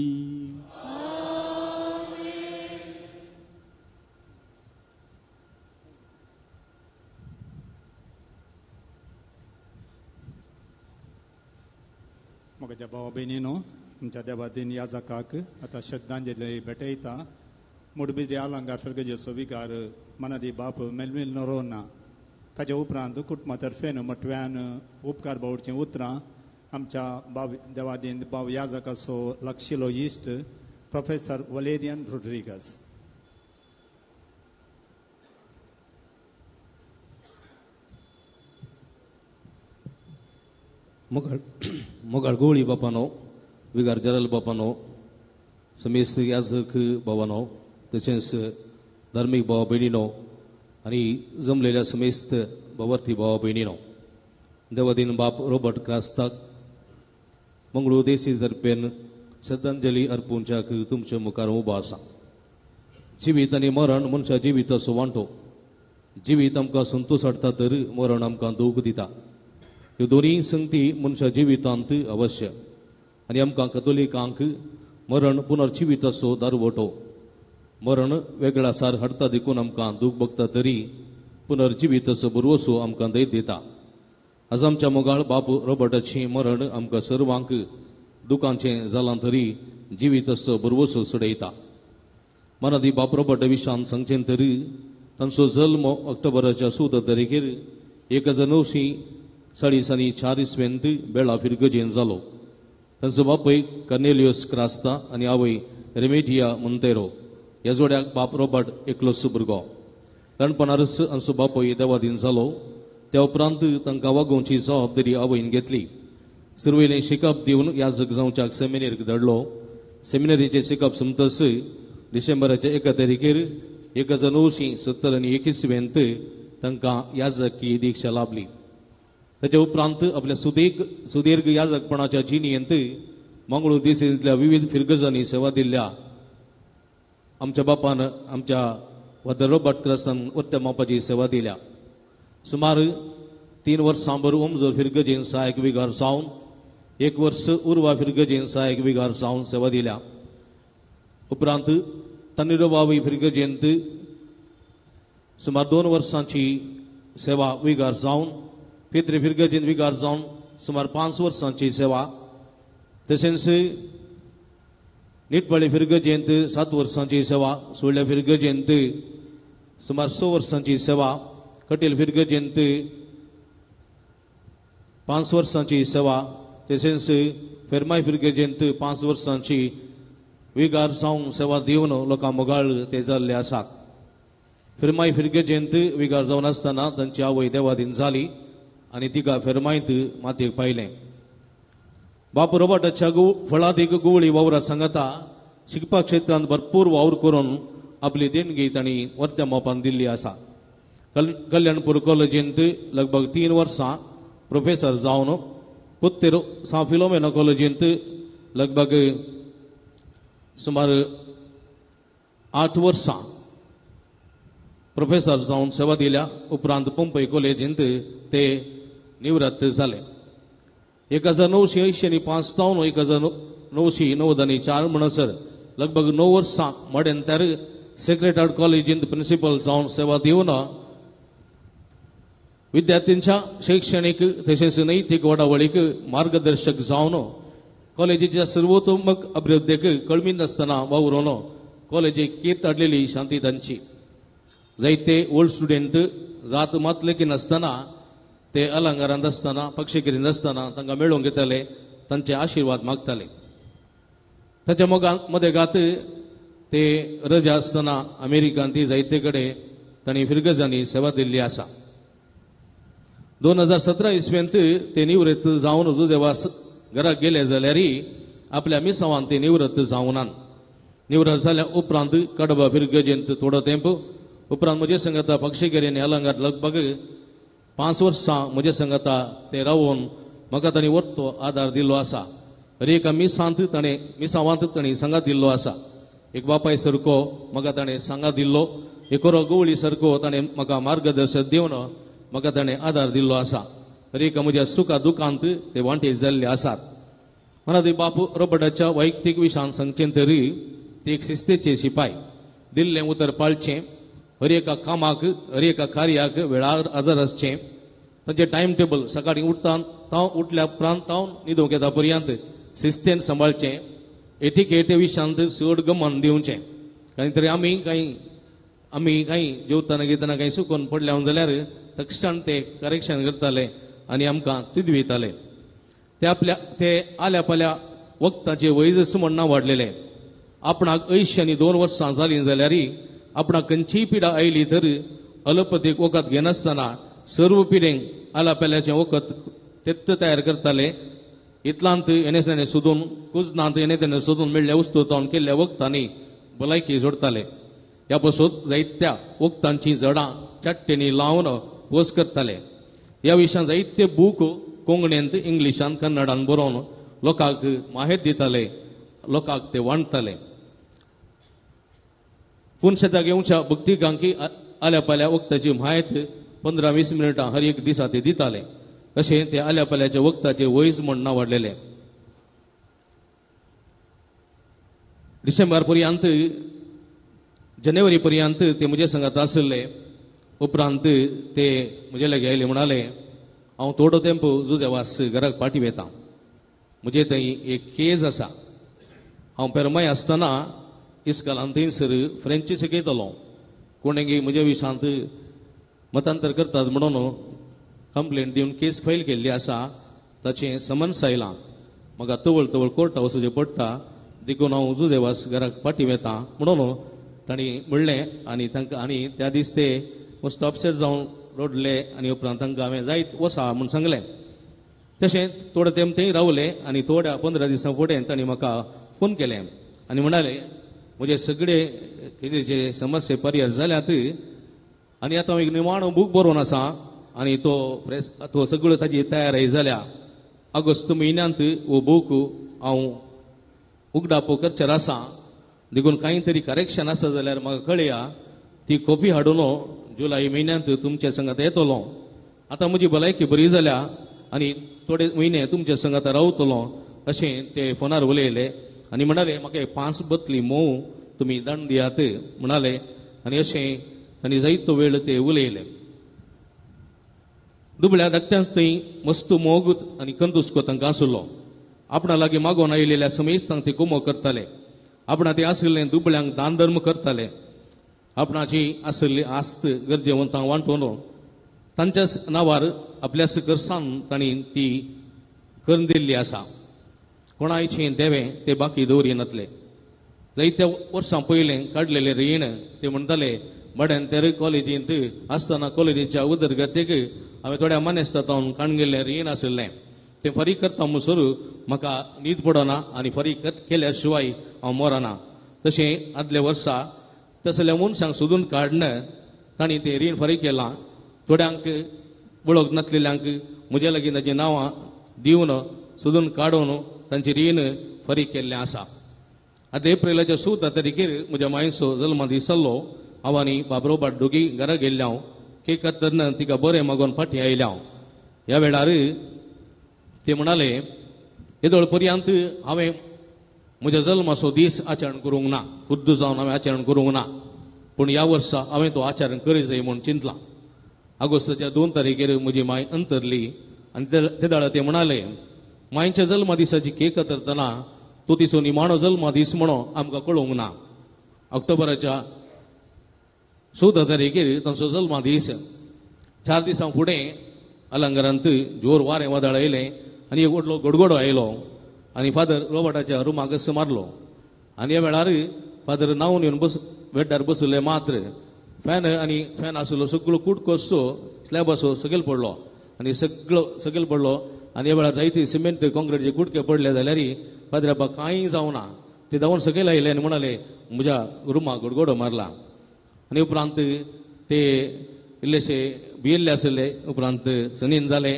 म्हज्या भावा भयणीनो, आमच्या देवादीन याजकाक आतां श्रद्धांजली भेटयता. मुडबिरी आलंगार फिरगजेचो विगार मनादी बाप मेलमेल नरोना. ताच्या उपरांत कुटुंबा तर्फेन मटव्यान उपकार बावडचीं उतरां आमच्या बाब देवादीन बाब याजकाचो लागशिलो इश्ट प्रोफेसर वलेरियन रोड्रिगस. मोगाळ गोळी बापानो, विगार जरल बापानो, समेस्त याजक बाबानो, तशेंच धार्मीक भावा भयणीनो आनी जमलेल्या समेस्त भावार्थी भावा भयणीनो, देवादीन बाप रॉबर्ट क्रास्ताक मंगळूर देसी दर्पेन श्रद्धांजली अर्पूंच्याक तुमच्या मुखार उबो आसा. जिवीत आनी मरण मनशा जिविताचो वांटो. जिवीत आमकां संतोश हाडटा तर मरण आमकां दूख दिता. ह्यो दोनूय संगती मनशा जिवितांत अवश्य आनी आमकां कतोलिकांक मरण पुनर्जिविताचो दारवटो. मरण वेगळा सार हाडटा देखून आमकां दूख भोगता तरी पुनर्जिविताचो भरवसो आमकां दैत दिता. आज आमच्या मोगाळ बापू रॉबर्टाचें मरण आमकां सर्वांक दुखांचें जालां तरी जिविताचो भरवसो चडयता. मनादी बाप रॉबर्ट विशान सांगचें तरी तांचो जल्म ऑक्टोबराच्या 14 तारखेर 1944 इसवेंत बेळा फिरगजेन जालो. तांचो बापूय कर्नेलियस क्रास्ता आनी आवय रेमेडिया मोंतेरो. ह्या जोड्याक बाप रॉबर्ट एकलोच भुरगो. ल्हानपणारच आमचो बापूय देवादीन जालो. त्या उपरांत तांकां वागोवची जबाबदारी आवयन घेतली. सुरवेलें शिकप दिवन याजक जावच्याक सेमिनेरीक धाडलो. सेमिनेरीचें शिकप सोंपतच डिसेंबराच्या 1 तारखेर 1971 इसवेंत तांकां याजकी दीक्षा लाभली. ताच्या उपरांत आपल्या सुदीर्घ याजकपणाच्या जिणेंत मंगळूर देशांतल्या विविध फिरगजांनी सेवा दिल्ल्या आमच्या बापान आमच्या फादर रॉबर्ट क्रास्तान उत्तम मापाची सेवा दिल्या. सुमार 3 वर्सां भर उमजोर फिरगजेन सहायक विगार जावन, 1 वर्स उर्वा फिरगजेन सहायक विगार जावन सेवा दिल्या. उपरांत तन्निरोबावी फिरगजेंत सुमार 2 वर्सांची सेवा विगार जावन, पित्री फिरगजेन विगार जावन सुमार 5 वर्सांची सेवा, तशेंच निटवाळी फिरगजेंत 7 वर्सांची सेवा, सुळ्या फिरगजेंत सुमार 6 वर्सांची सेवा, कटील फिरगजेंत 5 वर्सांची सेवा, तशेंच फेरमाय फिरगजेंत 5 वर्सांची विगार जावन सेवा दिवन लोकां मोगाळ ते जाल्ले आसात. फेरमाय फिरगजेंत विगार जावन आसतना तांची आवय देवादीन जाली आनी तिका फेरमायत मातयेक पायलें. बाप रॉबर्टाच्या फळादीक गुवळी वावरा सांगता शिकपा क्षेत्रांत भरपूर वावर करून आपली देणगी तांणी वर्त्या मापान दिल्ली आसा. कल्याणपूर कॉलेजींत लगभग 3 वर्सां प्रोफेसर जावन, पुत्तेर सां फिलोमेना कॉलेजींत लगभग सुमार 8 वर्सां प्रोफेसर जावन सेवा दिल्या. उपरांत पंपय कॉलेजींत ते निवृत्त जाले. 1985 जावन 1994 म्हणसर लगभग 9 वर्सां मडेंतर सेक्रेट हार्ट कॉलेजींत प्रिन्सिपल जावन सेवा दिवन विद्यार्थ्यांच्या शैक्षणिक तशेंच नैतीक वाडावळीक मार्गदर्शक जावन कॉलेजीच्या सर्वतोमुख अभिवृद्धीक कळमी नासतना वावरून कॉलेजीक कीर्त हाडलेली शांती तांची. जायते ओल्ड स्टुडंट जात मात लेखी नासतना ते अलंकारांत आसतना पक्षगिरींत आसतना तांकां मेळोवंक येताले, तांचे आशिर्वाद मागताले. ताच्या मदेगात ते रजा आसतना अमेरिकांत ती जायते कडेन तांणी फिरगजांनी सेवा दिल्ली आसा. 2017 इसवेंत ते निवृत्त जावन जुजेवास घराक गेले जाल्यार आपल्या मिसावान ते निवृत्त जावनात. निवृत्त जाल्या उपरांत कडबा फिरगजेंत थोडो तेंप उपरांत म्हजे संगता पक्षगिरींनी अलंगार लगभग 5 वर्सां म्हजे संगता ते रावून म्हाका तांणी वर्तो आदार दिल्लो आसा. हर एका मिसांत ताणें मिसावांत तांणी सांगात दिल्लो आसा. एक बापाय सारको म्हाका ताणें सांगात दिल्लो, एक बरो गवळी सारको ताणें म्हाका मार्गदर्शन दिवन म्हाका ताणें आदार दिल्लो आसा. हर एका म्हज्या सुखा दुखांत ते वांटे जाल्ले आसात. म्हणा ते बापू रॉबर्टाच्या वैयक्तीक विशयान सांगचें तरी ती एक शिस्तेचे शिपाय, दिल्लें उतर पाळचें, हर एका कामाक हर एका कार्याक वेळार हजर आसचें, तांचे टायम टेबल सकाळीं उठता ताव उठल्या उपरांत ताव न्हिदूंक येता पर्यंत शिस्तेन सांबाळचें, एटिकेट विशयांत चड गमन दिवचें. कारण तरी आमी कांय जेवतना घेतना कांय चुकून पडल्या जाल्यार तक्षण ते करेक्शन करताले आनी आमकां तिदविताले. ते आपल्या ते आल्या पाल्या वखदाचे वैजस म्हण नांव वाडलेले. आपणाक 80 आनी 2 वर्सां जालीं जाल्यार आपणाक खंयचीय पिडा आयली तर अलोपथीक वखद घेनासतना सर्व पिडेंक आल्या पाल्याचें वखद तेत्त तयार करताले. इतलांत येणे तेणे सोदून कुजनांत येणे तेणे सोदून मेळ्ळ्या वस्तू तावन केल्ल्या वखदांनी भलायकी जोडताले. ह्या पासून जायत्या वखदांचीं झडां चाट्टेंनी लावन पोस करताले. ह्या विशयान जायते बूक कोंकणींत, इंग्लिशान, कन्नडान बरोवन लोकांक माहेत दिताले, लोकांक ते वांटताले. पूण शेताक येवच्या भक्तिकांकी आल्या पाल्या वखदाची म्हायत 15-20 मिनटां हर एक दिसा ते दिताले. अशें ते आल्या पाल्याच्या वखदाचे वैज म्हण नांव वाडलेले. डिसेंबर पर्यंत, जानेवारी पर्यंत ते म्हजे संगात आशिल्ले. उपरांत ते म्हजे लागीं आयले, म्हणाले हांव थोडो तेंप जुजेवास घराक फाटीं वेता, म्हजे थंय एक केज आसा. हांव पेरमाय आसतना इस्कालान थंयसर फ्रेंच शिकयतलो, कोणेगी म्हज्या विशांत मतांतर करतात म्हणून कंप्लेंट दिवन केस फायल केल्ली आसा, ताचें समन्स आयलां, म्हाका तवळ तवळ कोर्टा वचचें पडटा, देखून हांव जुजेवास घराक फाटीं वेता म्हणून तांणी म्हणलें. आनी तांकां आनी त्या दीस ते मस्त अपसेट जावन रडले आनी उपरांत तांकां हांवें जायत वसा म्हूण सांगलें. तशें थोडे तेंप थंय रावले आनी थोड्या 15 दिसां फुडें तांणी म्हाका फोन केलें आनी म्हणाले म्हजे सगळे केजीचे समस्ये पर्याय जाल्यात आनी आतां हांव एक निमाणो बूक बरोवन आसा आनी तो प्रेस तो सगळो ताजी तयारी जाल्या. ऑगस्ट म्हयन्यांत हो बूक हांव उगडापो करचेर आसा, देखून कांय तरी करेक्शन आसा जाल्यार म्हाका कळया, ती कॉपी हाडून जुलय म्हयन्यांत तुमच्या संगात येतलो. आतां म्हजी भलायकी बरी जाल्या आनी थोडे म्हयने तुमच्या संगात रावतलो अशें ते फोनार उलयले आनी म्हणाले म्हाका 5 बतली म्होंव तुमी दाण दियात म्हणाले. आनी अशें आनी जायतो वेळ ते उलयले. दुबळ्या धाकट्यांच थंय मस्त मोग आनी कंदुस्को तांकां आशिल्लो. आपणा लागीं मागोवन आयिल्ल्या समेस्तांक ते कुमो करताले. आपणा ते आशिल्ले दुबळ्यांक दान धर्म करताले. आपणाची आशिल्ली आस्त गरजेवंतांक वांटून तांच्या नांवार आपल्या करसान तांणी ती करून दिल्ली आसा. कोणायचें देवें ते बाकी दवरिनातले. जायत्या वर्सां पयलें काडलेलें रीण ते म्हणटाले मड्यान तेर कॉलेजींत आसतना कॉलेजीच्या उदरगतीक हांवें थोड्या मानेस्तां काडून रीण आशिल्लें तें फारीक करता म्हणसर म्हाका न्हीद पडना आनी फारीक केल्या शिवाय हांव मरना. तशें आदल्या वर्सा तसल्या मनशांक सोदून काडून तांणी तें रीण फारीक केलां. थोड्यांक वळख नासलेल्यांक म्हज्या लागीं ताचीं नांवां दिवन सोदून काडून तांचें रीण फारीक केल्लें आसा. आतां एप्रिलाच्या 14 तारखेर म्हज्या मांयचो जल्मा दीस जाल्लो. हांव आनी बाब रोबर्ट दोगी घरा गेल्ले हांव केक कातरना तिका बरें मागोवन फाटीं आयले हांव. ह्या वेळार ते म्हणाले येदोळ पर्यंत हांवें म्हज्या जल्माचो दीस आचरण करूंक ना, खुद्द जावन हांवें आचरण करूंक ना, पूण ह्या वर्सा हांवें तो आचरण करी जाय म्हूण चिंतलां. ऑगस्टाच्या 2 तारखेर म्हजी मांय अंतरली आनी ते वेळार ते म्हणाले मांयच्या जल्मा दिसाची केक कातरतना तो तिचो निमाणो जल्मा दीस म्हणून आमकां कळोवंक ना. ऑक्टोबराच्या 14 तारखेर तांचो जल्मा दीस. 4 दिसां फुडें अलंकारांत जोर वारें वादळ आयलें आनी एक व्हडलो गडगडो आयलो आनी फादर रोबर्टाच्या रुमाक असो मारलो. आनी ह्या वेळार फादर न्हांवन येवन बेड्डार बसले मात्र फॅन आनी फॅन आसलो सगळो कुटकोसो स्लॅब आसो सकयल पडलो आनी सगळो सकयल पडलो. आनी ह्या वेळार जायते सिमेंट कॉन्क्रिटचे कुटके पडले जाल्यार फादर बाबा कांय जावना. ते धांवन सकयल आयले आनी म्हणाले म्हज्या रुमाक गडगडो मारला. आनी उपरांत ते इल्लेशे भियेल्ले आशिल्ले. उपरांत सनीन जाले.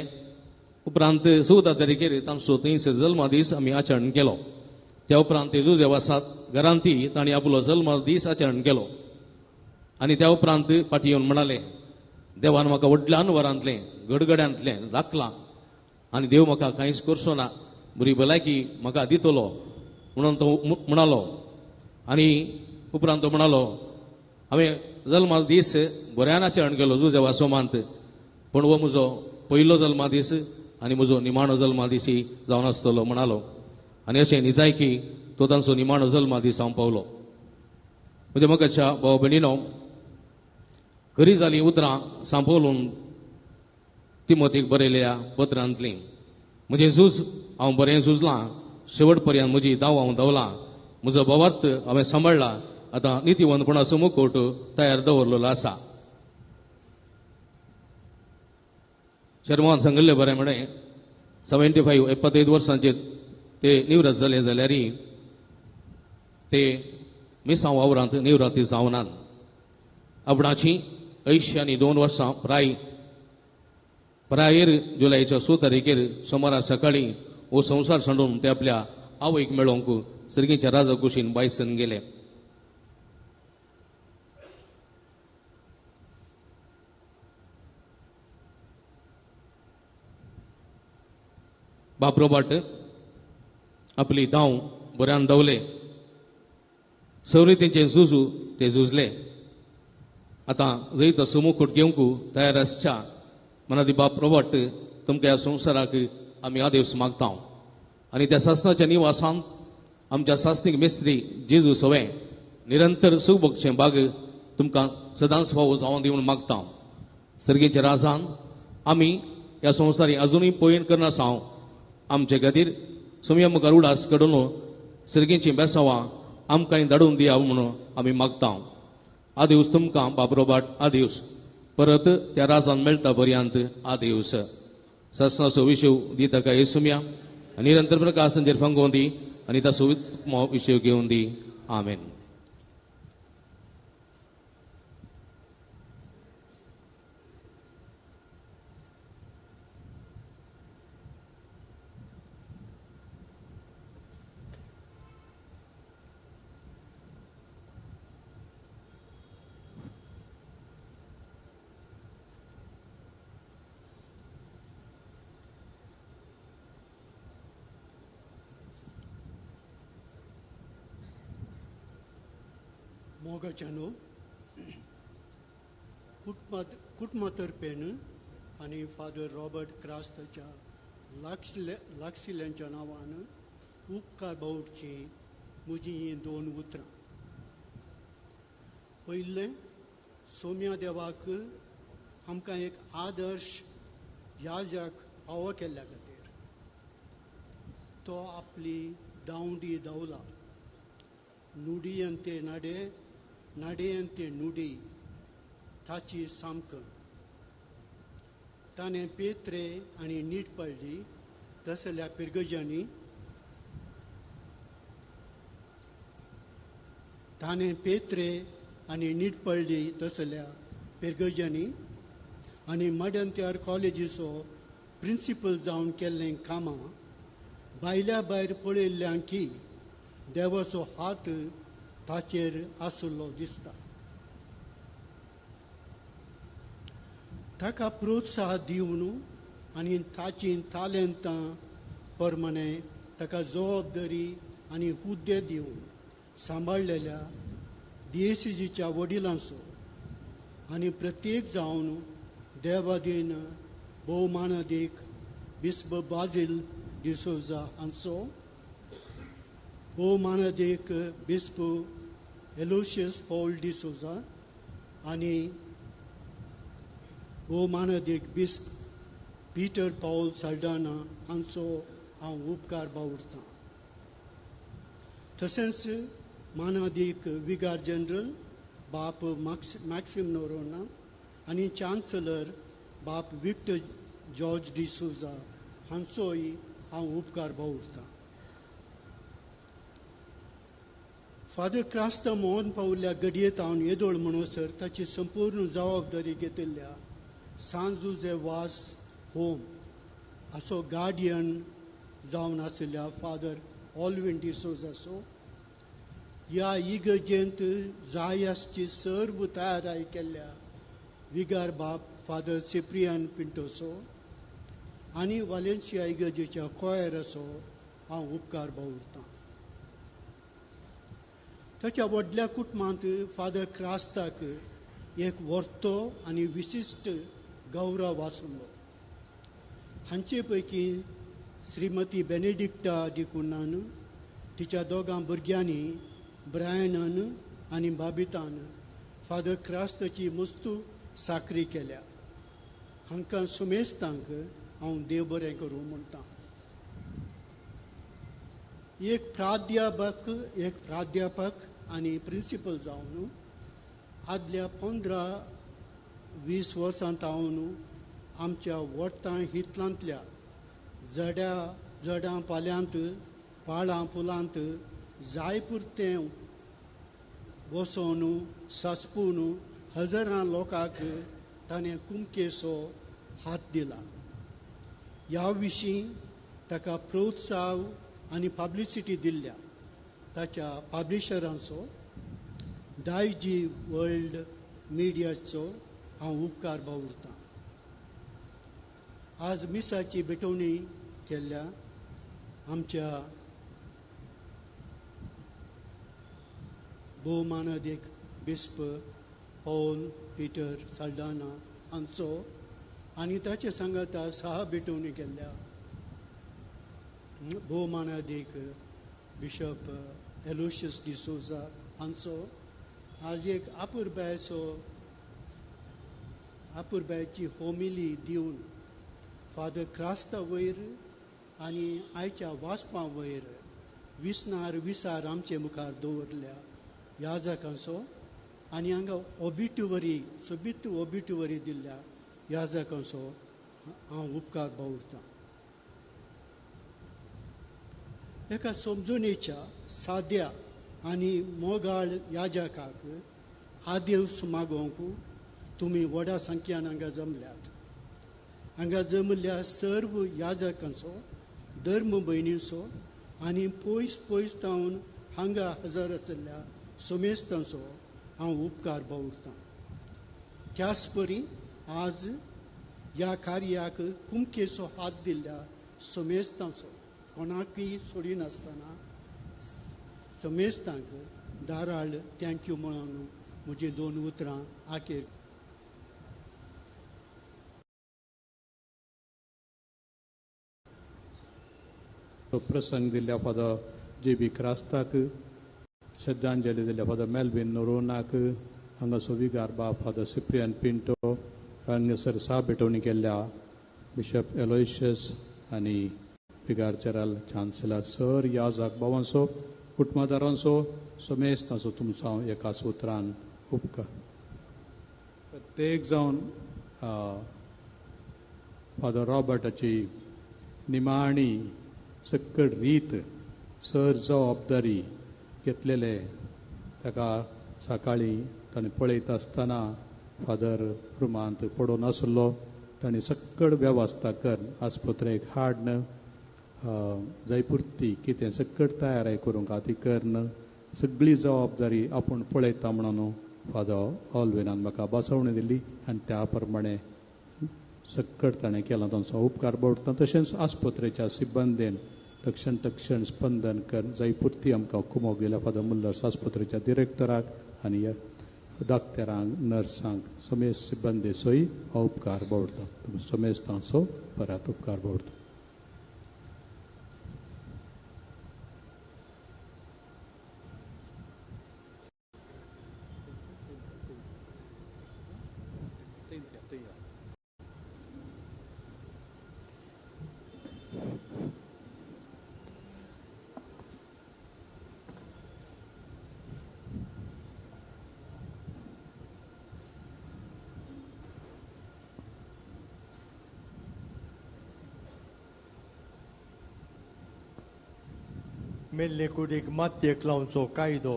उपरांत 14 तारखेर तांचो थंयसर जल्मा दीस आमी आचरण केलो. त्या उपरांत ते जुजेवासात घरांती तांणी आपलो जल्मा दीस आचरण केलो. आनी त्या उपरांत फाटीं येवन म्हणाले देवान म्हाका व्हडल्या अनवरांतलें गडगड्यांतलें राखलां आनी देव म्हाका कांयच करचो ना, बरी भलायकी म्हाका दितलो म्हणून तो म्हणालो. आनी उपरांत तो म्हणालो हांवें जल्मा दीस बऱ्यान आचरण केलो जुजेवा सोमांत, पूण हो म्हजो पयलो जल्मादीस आनी म्हजो निमाणो जल्मादीसी जावन आसतलो म्हणालो. आनी अशें निजायकी तो तांचो निमाणो जल्मादीस हांव पावलो. म्हज्या मोगाच्या भाव भयणीनो, खरी जालीं उतरां सांपोवलून तिमोतीक बरयल्या पत्रांतलीं. म्हजें झूज हांव बरें झुजलां, शेवट पर्यंत म्हजी धांव हांव धांवलां, म्हजो भावार्थ हांवें सांबाळ्ळा, आतां नितीवंतपणाचो मुकोट तयार दवरलेलो आसा. शर्मान सांगिल्लें बरें म्हळें 75 75 वर्सांचे ते निवृत्त जाले जाल्यार ते मिसांव वावरांत निवृत्ती जावनात. आपणाची 82 वर्सां प्राय प्रायेर जुलयच्या 6 तारखेर सोमारा सकाळीं हो संवसार सांडून ते आपल्या आवयक मेळोवंक सर्गीच्या राजा कुशीन बायसन गेले. बाप रोबाट आपली धांव बऱ्यान धांवले, सवरितींचे झुजू ते झुजले. आतां जैत मुकुट घेवंक तयार आसच्या मनादी बाप रोबाट तुमकां ह्या संवसाराक आमी आदेस मागता. आनी त्या सासनाच्या निवासान आमच्या सासनीक मिस्त्री जेजू सवें निरंतर सुख बाग तुमकां सदांच फावो जावन दी म्हूण मागता. सर्गीच्या राजान आमी ह्या संवसारी अजुनूय पयण करना हांव आमचे खातीर सोम्या मुखार उडास कडून सर्गीचीं बेसावां आमकां धाडून दिया म्हणून आमी मागता. आदिवस तुमकां बाप रोबाट आदिवस, परत त्या राजान मेळटा पर्यंत आदिवस. सासनाचो विशय दिता काय सुम्या आनी निरंतर प्रकाशांचेर फांगोवन दी आनी ताचो विशय घेवन दी. आमेन. मोगाच्यानो कुटुंबातर्फेन आनी फादर रॉबर्ट क्रास्ताच्या लागशिल्ल्यांच्या नांवान उपकार बावडची म्हजी हीं दोन उतरां. पयलें, सोम्या देवाक आमकां एक आदर्श याजक फावो केल्ल्या खातीर. तो आपली दावंडी धांवला, नुडियंते नाडे नाडेयंते नुडी ताची सामकण. ताणें पेत्रे आनी नीट पडली तसल्या पिरगजांनी ताणें पेत्रे आनी नीट पडली तसल्या पिरगजांनी आनी मडंत्यार कॉलेजीचो प्रिंसिपल जावन केल्लें कामां भायल्या भायर पळयल्ल्यां की देवाचो हात ताचेर आशिल्लो दिसता. ताका प्रोत्साह दिवन आनी ताचीं तालेंतां प्रमाणे ताका जबाबदारी आनी हुद्दे दिवन सांबाळलेल्या डीएसीजीच्या वडिलांचो आनी प्रत्येक जावन देवादीन भोवमानादीक बिस्प बाजील डिसोजा हांचो, भोवमानादीक बिस्प एलोशियस पॉल डिसोजा आनी भोवमानादीक बिस्प पीटर पॉल साल्डाना हांचो हांव उपकार बावुरतां. तशेंच मानादीक विगार जनरल बाप मॅक्सिम नोरोना आनी चान्सलर बाप विक्टर जॉर्ज डिसोजा हांचोय हांव उपकार बावुरतां. फादर क्रास्ता मोहन पावल्ल्या गडयेत हांव येदोळ म्हणसर ताची संपूर्ण जबाबदारी घेतिल्ल्या सांत जुझे वास होम असो गार्डियन जावन आशिल्ल्या फादर ऑलविन डिसोजाचो ह्या इगर्जेंत जाय आसची सर्व तयाराय केल्ल्या विगार बाप फादर सिप्रियन पिंटोसो आनी वालेन्सिया इगर्जेच्या कोयराचो हांव उपकार बावुरतां. ताच्या व्हडल्या कुटुंबांत फादर क्रास्ताक एक व्हरतो आनी विशिश्ट गौरव आसलो. हांचे पैकी श्रीमती बेनेडिक्टा डिकुन्हान तिच्या दोगां भुरग्यांनी ब्रायनान आनी बाबितान फादर क्रास्ताची मुस्तू साकरी केल्या. हांकां सुमेस्तांक हांव देव बरें करूं म्हणटा. एक प्राध्यापक आनी प्रिंसिपल जावन आदल्या 15-20 वर्सां तावन आमच्या वट्टां हितलांतल्या जडां पाल्यांत पाळां फुलांत जाय पुरतें बसोवन सासपून हजारां लोकांक ताणें कुमकेचो हात दिला. ह्या विशीं ताका प्रोत्साह आनी पब्लिसिटी दिल्ल्या ताच्या पब्लिशरांचो दायजी वर्ल्ड मिडियाचो हांव उपकार बावुरतां. आज मिसाची भेटवणी केल्ल्या आमच्या भोवमानादीक बिस्प पॉल पिटर साल्डाना हांचो आनी ताचे सांगाता सहा भेटवणी केल्ल्या भोवमानादीक बिशप एलोशियस डिसोजा हांचो आज एक आपुरबायची होमिली दिवन फादर क्रास्ता वयर आनी आयच्या वाचपा वयर विसनार विसार आमचे मुखार दवरल्या याजकांचो आनी हांगा ओबिट्युवरी सोबीत ओबिट्युवरी दिल्ल्या याजकांचो हांव उपकार बावुरतां. एका समजुणेच्या साद्या आनी मोगाळ याजकाक आदेवस मागोवंक तुमी व्हडा संख्यान हांगा जमल्यात. हांगा जमल्या सर्व याजकांचो धर्म भयणींचो आनी पयस पयस तावन हांगा हजर आशिल्ल्या सोमेस्तांचो हांव उपकार बावुरतां. त्याच परी आज ह्या कार्याक कुमकेचो हात दिल्ल्या सोमेस्तांचो कोणाकय सोडिनासतना समेस्तांक दाराळ thank you म्हणून म्हजी दोन उतरां आखेर. प्रसंग दिल्ल्या फादर जे बी क्रास्ताक श्रद्धांजली दिल्या फादर मेल्विन नोरोनाक हांगासो विगार बाब फादर सिप्रियन पिंटो हांगासर सा भेटवणी केल्ल्या बिशप एलोयशियस आनी विगार जनरल चान्सलर सर याजक बाबांचो कुटुंबादारांचो समेस्तांचो तुमचो हांव एकाच उतरान उपकार. प्रत्येक जावन फादर रॉबर्टाची निमाणी सक्कड रीत सर जबाबदारी घेतलेले ताका सकाळीं ताणें पळयता आसतना फादर रुमांत पडून आसलो. ताणें सक्कड वेवस्था कर आस्पत्रेक हाडन जायपुरती कितें सक्कड तयारी करूंक ती करन सगळी जबाबदारी आपूण पळयता म्हणून फादर ऑलविनान म्हाका बसवणी दिली आनी त्या प्रमाणे सक्कड ताणें केलां. तांचो उपकार बोडटा. तशेंच आस्पत्रेच्या सिब्बंदेन तक्षण तक्षण स्पंदन कर जायपुरती आमकां कुमोक दिल्या फादर मुल्लर्स आस्पत्रेच्या डिरेक्टराक आनी डाक्टरांक नर्सांक समेस्त सिब्बंदेचोय हो उपकार बोडटा. समेस्तांचो परत उपकार बोडटा. मेल्ले कुडीक मातयेक लावचो कायदो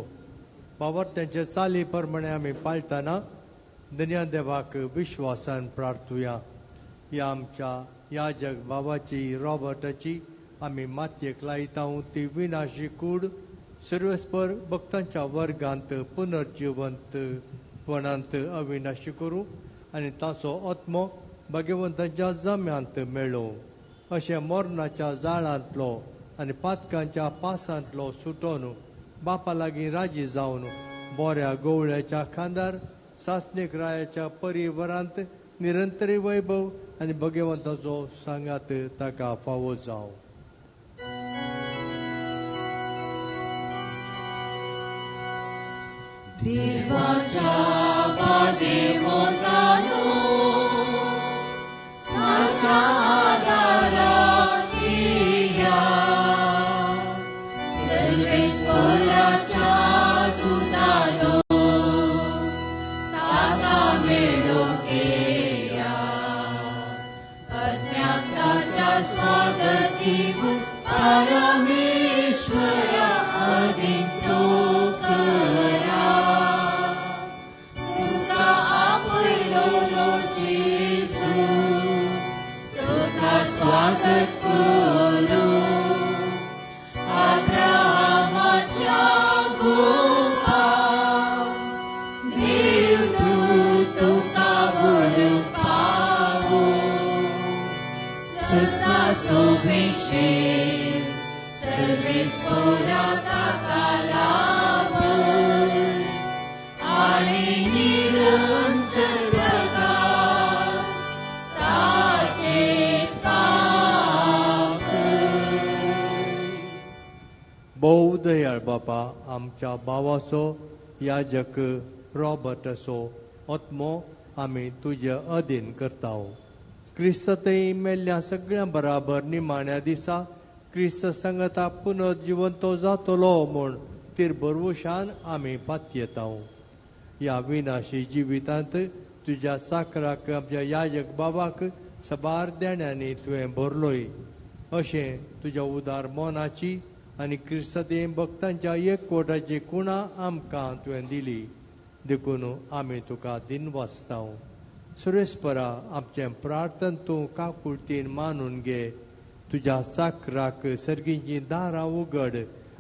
बावर्त्यांचे चाली प्रमाणे आमी पाळटना दनया देवाक विश्वासान प्रार्थुया. ह्या आमच्या याजक बाबाची रॉबर्टाची आमी मातयेक लायता ती विनाशी कूड सर्वेस्पर भक्तांच्या वर्गांत पुनर्जिवंतपणांत अविनाशी करूं आनी ताचो आत्मो भगवंताच्या जम्यांत मेळोवं. अशें मरणाच्या जाळांतलो आनी पातकांच्या पासांतलो सुटोन बापा लागीं राजी जावन बोऱ्या गोवळ्याच्या खांदार सासणीक रायाच्या परिवारांत निरंतरी वैभव आनी भगवंताचो सांगात ताका फावो जावं. देवाच्या पादेवतानो ताच्या आदाराक येया, सर्वेस्पराच्या दुतानो ताका मेळोवंक येया, आत्म्याक ताच्या स्वागत दिवूं परमेश्वरा अदीन तो करा. तुका आपयलोलो जेजू तुका स्वागत करूं, अब्राहमाच्या गोपा देवदूत तुका व्हरूंक पावो, सुस्ता सोबेशें सर्वेस्परा ताका लाभय आनी निरंतर प्रकाश ताचेर पावय. भोव दयाळ बापा, आमच्या भावाचो याजक रॉबर्टाचो आत्मो आमी तुजे अधीन करता. क्रिस्ततय मेल्ल्या सगळ्यां बराबर निमाण्या दिसा क्रिस्त संगता पुनर्जिवंतो जातलो म्हूण तिरबरवशान आमी पातयेता. ह्या विनाशी जिवितांत तुज्या चाकराक आमच्या याजक बाबाक सबार देण्यांनी तुवें भरलोय, अशें तुज्या उदार मनाची आनी क्रिस्तादें भक्तांच्या एकवटाची कुणां आमकां तुवें दिली, देखून आमी तुका दिनवासता. सुरेस्परा आमचें प्रार्थन तूं काकुळतीन मानून घे, तुज्या चाकराक सर्गीचीं दारां उगड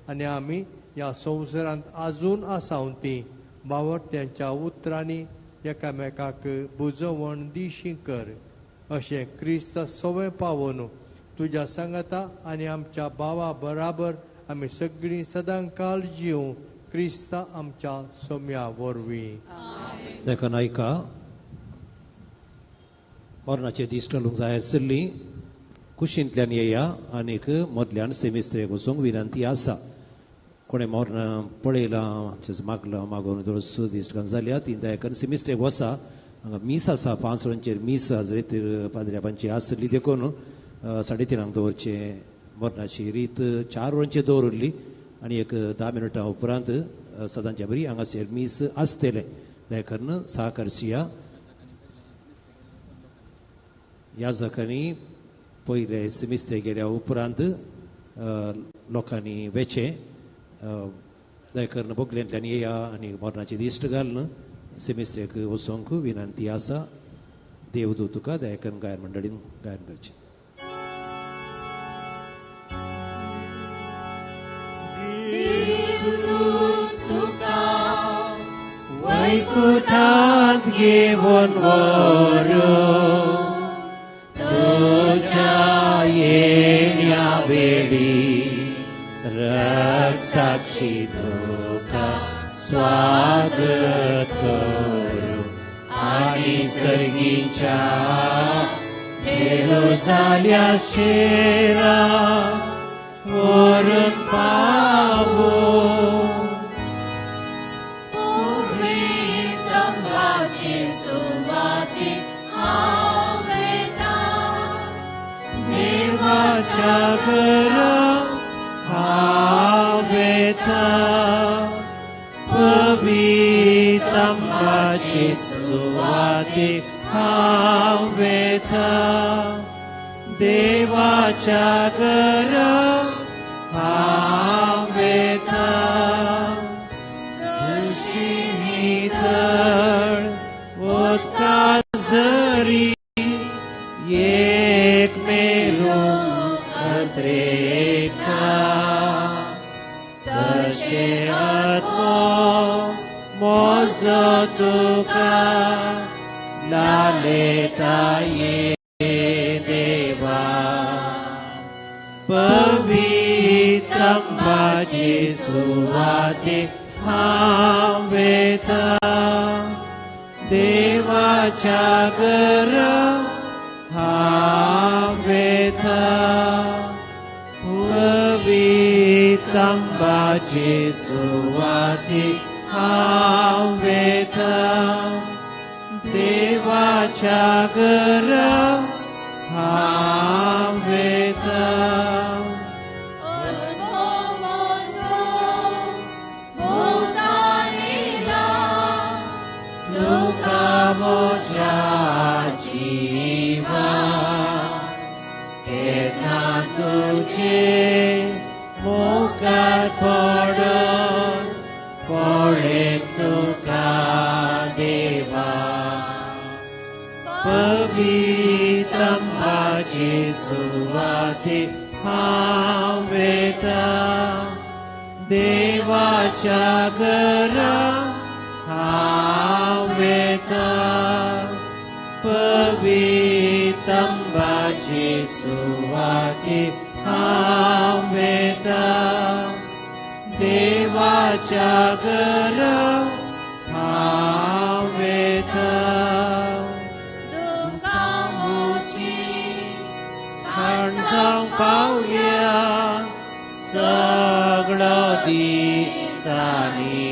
आनी आमी ह्या संवसारांत आजून आसाव तीं बावडट्यांच्या उतरांनी एकामेकाक बुजवण दिशी कर. अशें क्रिस्त सवें पावोन तुज्या सांगाता आनी आमच्या भावा बराबर आमी सगळीं सदांकाल जीव क्रिस्त आमच्या सोम्या वरवीं. देखून आयका, मरणाचे दीस घालूंक जाय आशिल्ली कुशींतल्यान येया आनीक मदल्यान सेमिस्त्रेक वचूंक विनंती आसा. कोणें मरण पळयलां मागलां मागोवन थोडो दीस घालून जाल्या ती दयाकन सेमिस्त्रेक वसा. हांगा मीस आसा, 5 वरांचेर मीस हाजरेत पाद्र्यापांची आसली, देखून 3:30 दवरचें मरणाची रीत 4 वरांचेर दवरली आनी एक 10 मिनटां उपरांत सदांच्या बरी हांगासर मीस आसतलें. दयाकन सहकारसिया ह्या जाकांनी पयले सेमिस्त्रे गेल्या उपरांत लोकांनी वेचें. दयाकरून बोगलेंतल्यान येया आनी मरणाची दिश्ट घालून सेमिस्त्रेक वचोंक विनंती आसा. देवदूत तुका दयाकरून गायन मंडळीन गायन करचें. देवदूत तुका वैकुंठांत घेवन व्हरूं, तुज्या येण्या वेळी रक्षाक्षी तुका स्वागत करूं आनी सर्गीच्या जेरुजाल्या शेरा व्हरून पावो. पवित्रंबाचे सुवातीक हांव वेतां, देवाच्या घरा हांव वेतां, पवित्रंबाचे सुवातीक हांव वेतां, देवाच्या घरा हांव वेतां. जशी नितळ उदका झरी एक मेरू अंतरेखा, तशें आत्मो म्हजो तुका लालेता ये देवा. पवित्रंबाचे सुवातीक हांव वेतां, देवाच्या देवाच्या घरा हांव वेता पवितंबाचे सुवाती हांव वेता देवाच्या घरा हांव वेता तुका म्हज्या जिवा केन्ना तुजे मुखार पडून पळयत तुका देवा पवितंबाचे सुवाते हांव वेता देवाच्या घरा हांव वेता पवितंबाचे सुवाते हांव वेता देवाच्या घरा हांव वेता थंडसाण पावया सगळो दिसांनी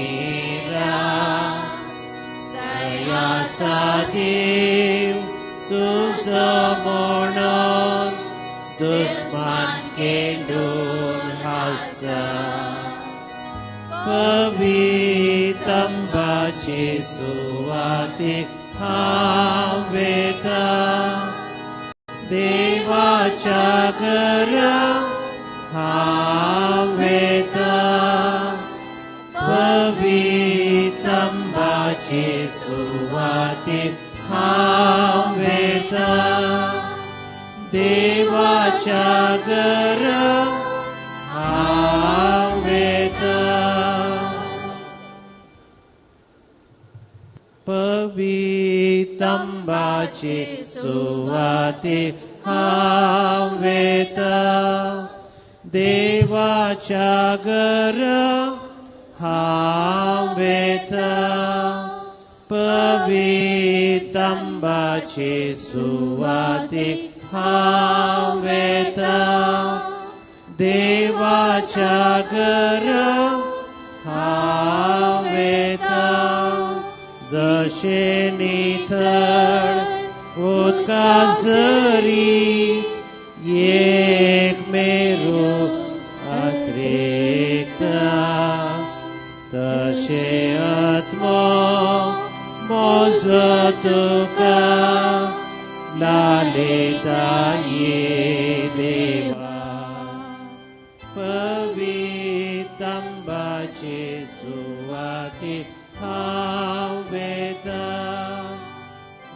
दया आसा देव तुजो म्हणून दुस्मान केंडून हांसता पवितंबाचे सुवाते हांव वेता देवाच्या घरा हांव वेता पवितंबाचे सुवाते हांव वेता देवाच्या घरा हांव वेता पवितंबाचे सुवाते हांव वेता देवाच्या घरा हांव वेता पवितंबाचे सुवाते हांव वेता देवाच्या घरा हांव वेता जशें नितळ उदका झरी एक मेरू अत्रेकता तशें आत्मो म्हजो तुका लालेता ये देवा पवितंबाचे सुवाते हांव वेता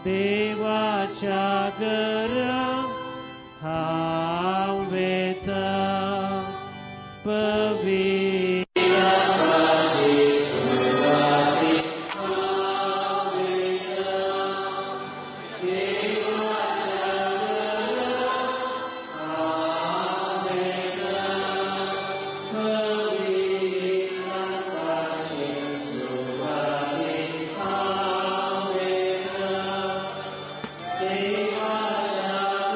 देवाच्या घरा हांव वेता पवितंबाचे सुवाते हांव वेता देवाच्या घरा हांव वेता पवितंबाचे सुवाते हांव वेता देवाच्या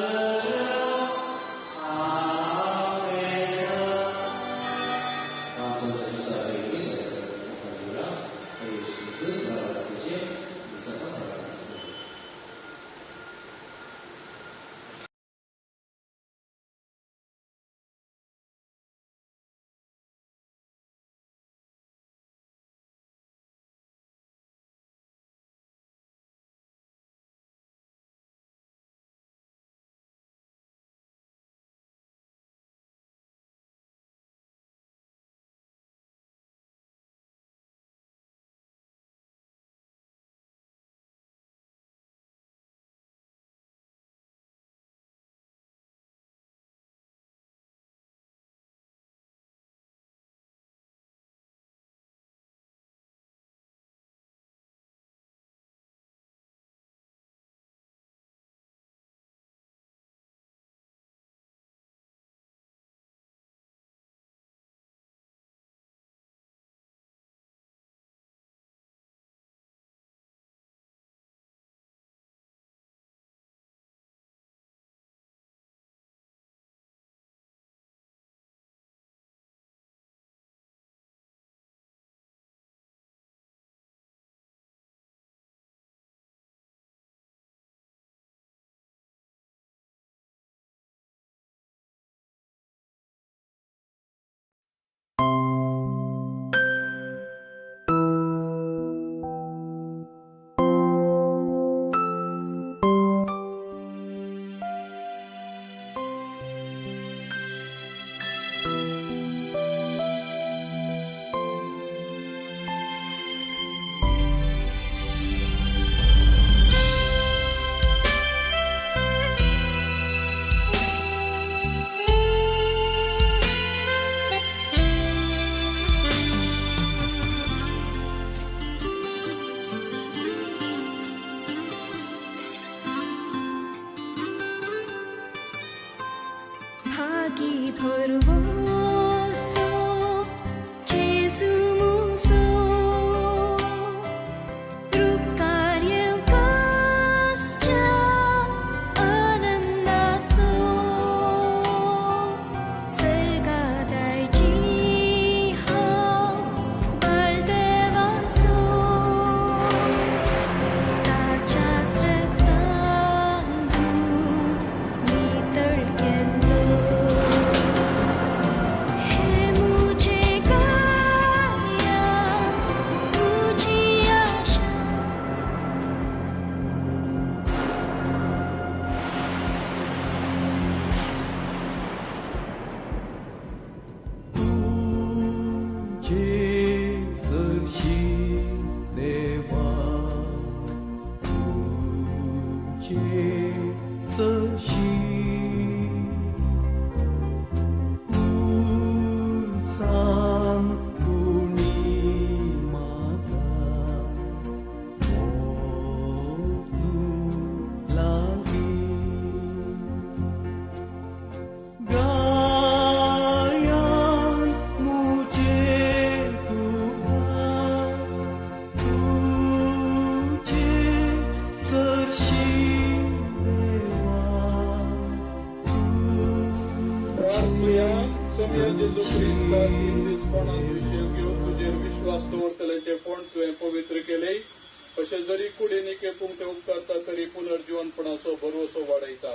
जेजू क्रिस्ता तीन विशय घेवन तुजेर विश्वास दवरतल्याचे फोंड तुवें पवित्र केले अशें जरी कुडीनी केपूंक ते उपकारता तरी पुनर्जिवनपणाचो भरवसो वाडयता.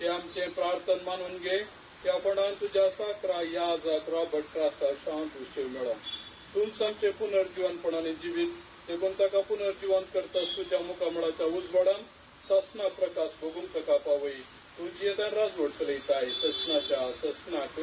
ते आमचें प्रार्थन मानून घे. त्या फोंडान तुज्या साकरा याजक रॉबर्ट क्रास्ता शांत विशय मेळो. तूंच आमचें पुनर्जिवनपणाने जिवीत देखून ताका पुनर्जिवन करतास तुज्या मुखामळाच्या उजवाडान सासना प्रकाश भोगूंक ताका पावय. तुजी येता राजवट चलयताय ससनाच्या ससनाक.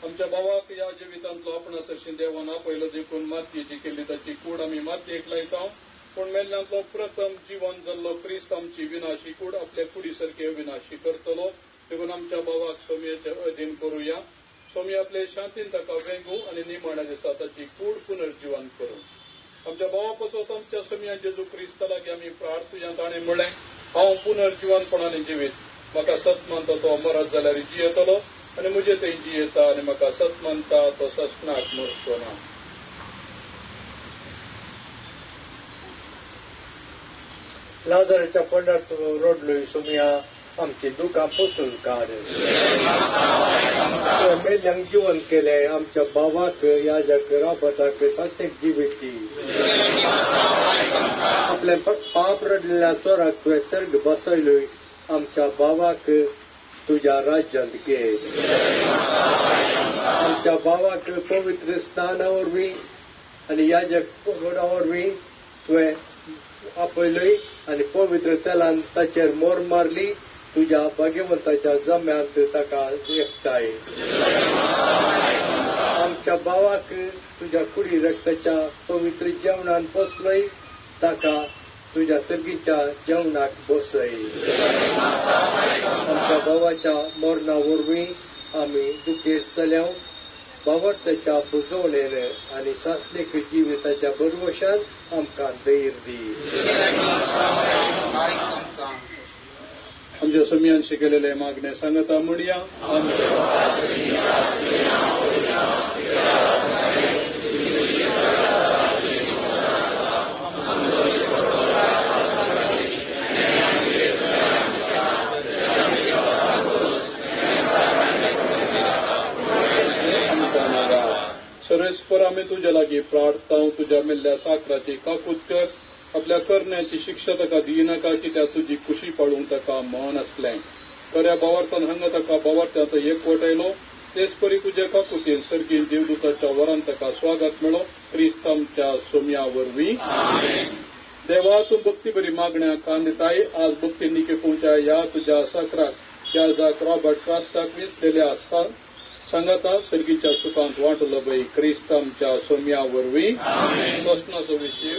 आमच्या भावाक ह्या जिवितांतलो आपणा सरशी देवान आपयलो देखून मातयेची केल्ली ताची कूड आमी मातयेक लायता. पूण मेल्ल्यांतलो प्रथम जिवन जाल्लो क्रिस्त आमची विनाशी कूड आपल्या कुडी सारकी अविनाशी करतलो. देखून आमच्या भावाक सोमयेचे अधीन करुया. सोमी आपले शांतीन ताका वेंगू आनी निमाण्या दिसा ताची कूड पुनर्जिवन करूं. आमच्या भावा पासत आमच्या सोमया जेजू क्रिस्ता लागीं आमी प्रार्थुया. ताणें म्हणलें, हांव पुनर्जिवनपणाने जिवीत, म्हाका सत मानता तो मरत जाल्यार जियेतलो आनी म्हजे थंय जियेता आनी म्हाका सत मानता तो ससनाक मरचो ना. लाजराच्या फोंडार तूं रडलोय सोमया, आमची दुकां पुसून काड. मेल्ल्यांक जिवन केलें आमच्या भावाक याजक रॉबर्टाक सातेक जिवीत दी. आपलें पाप रडलेल्या चोराक तुवें सर्ग बसयलोय आमच्या भावाक तुज्या राज्यांत घे. आमच्या भावाक पवित्र स्नाना वरवीं आनी याजक वरवीं तुवें आपयलोय आनी पवित्र तेलान ताचेर मोर मारली. तुज्या भाग्यवंताच्या जम्यांत ताका एकठांय. आमच्या भावाक तुज्या कुडी रक्ताच्या पवित्र जेवणान बसलोय ताका तुज्या सर्गीच्या जेवणाक बसय. आमच्या भावाच्या मरणा वरवीं आमी दुखेस्त जाल्या. भावार्थाच्या पुजवणेन आनी सासणीक जिविताच्या भरवशान आमकां धैर्य दी. आमच्या समियान शिकयलेले मागणे सांगता म्हणया. सर्वेस्पर आमी तुज्या लागीं प्रार्थता. तुज्या मेल्ल्या साकराची काकूत कर. आपल्या करण्याची शिक्षा ताका दिनाका कित्याक तुजी खुशी पाळूंक ताका मन आसलें. खऱ्या भावार्थान हांगा ताका भावार्थांत एकवट आयलो. तेच परी तुज्या काकुतीन सर्गीन देवदूताच्या वरान ताका स्वागत मेळो. क्रिस्त आमच्या सोमया वरवीं. देवा, तूं भक्ती बरी मागण्या कान दिताय. आज भक्ती निके पोवच्या ह्या तुज्या साकराक याजक रॉबर्ट क्रास्ताक विसलेल्या सांगाता सर्गीच्या सुखांत वांटो लभय. क्रिस्त आमच्या सोमया वरवीं. स्वस्नाचो विशय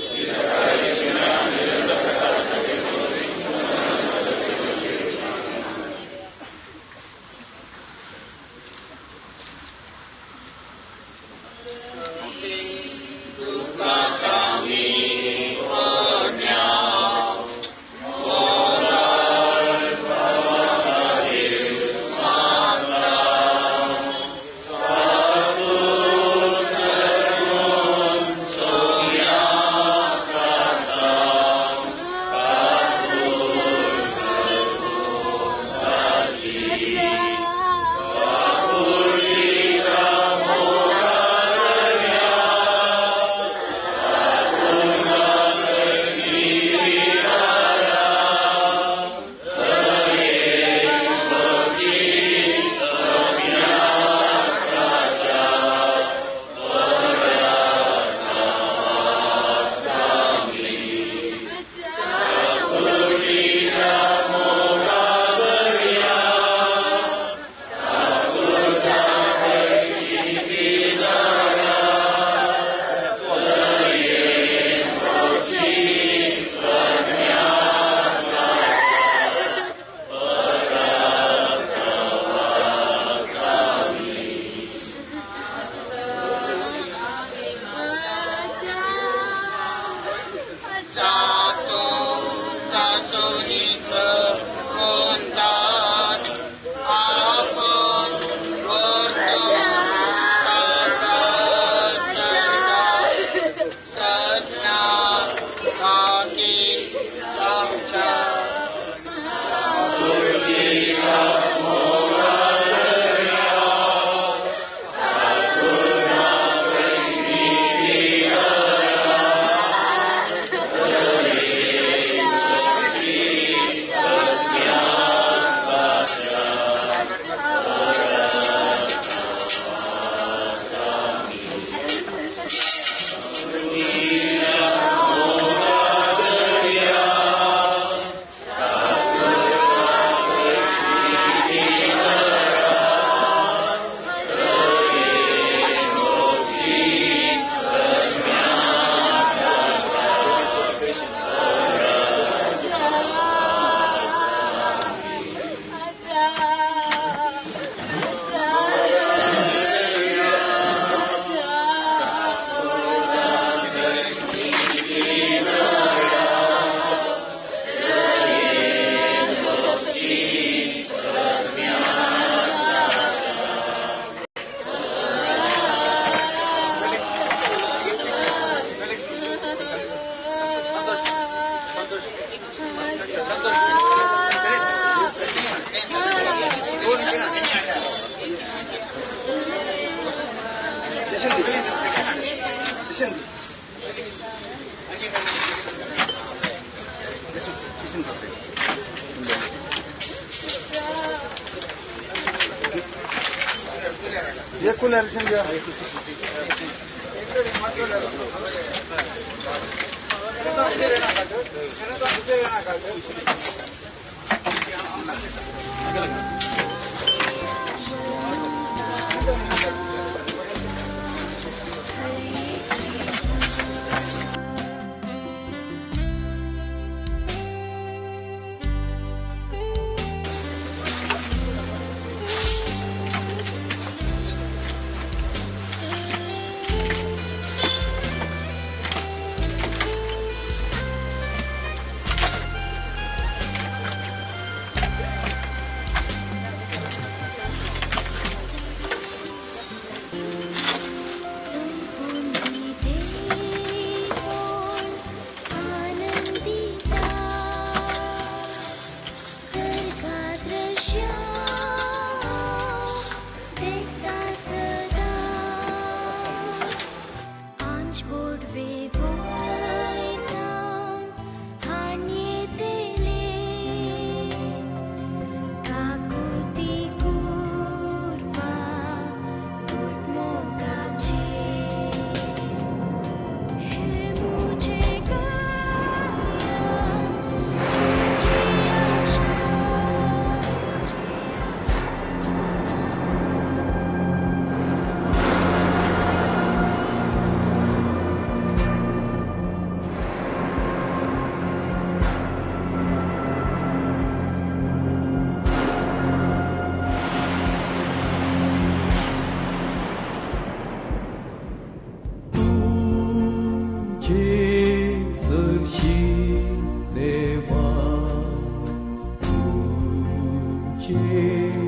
तुझे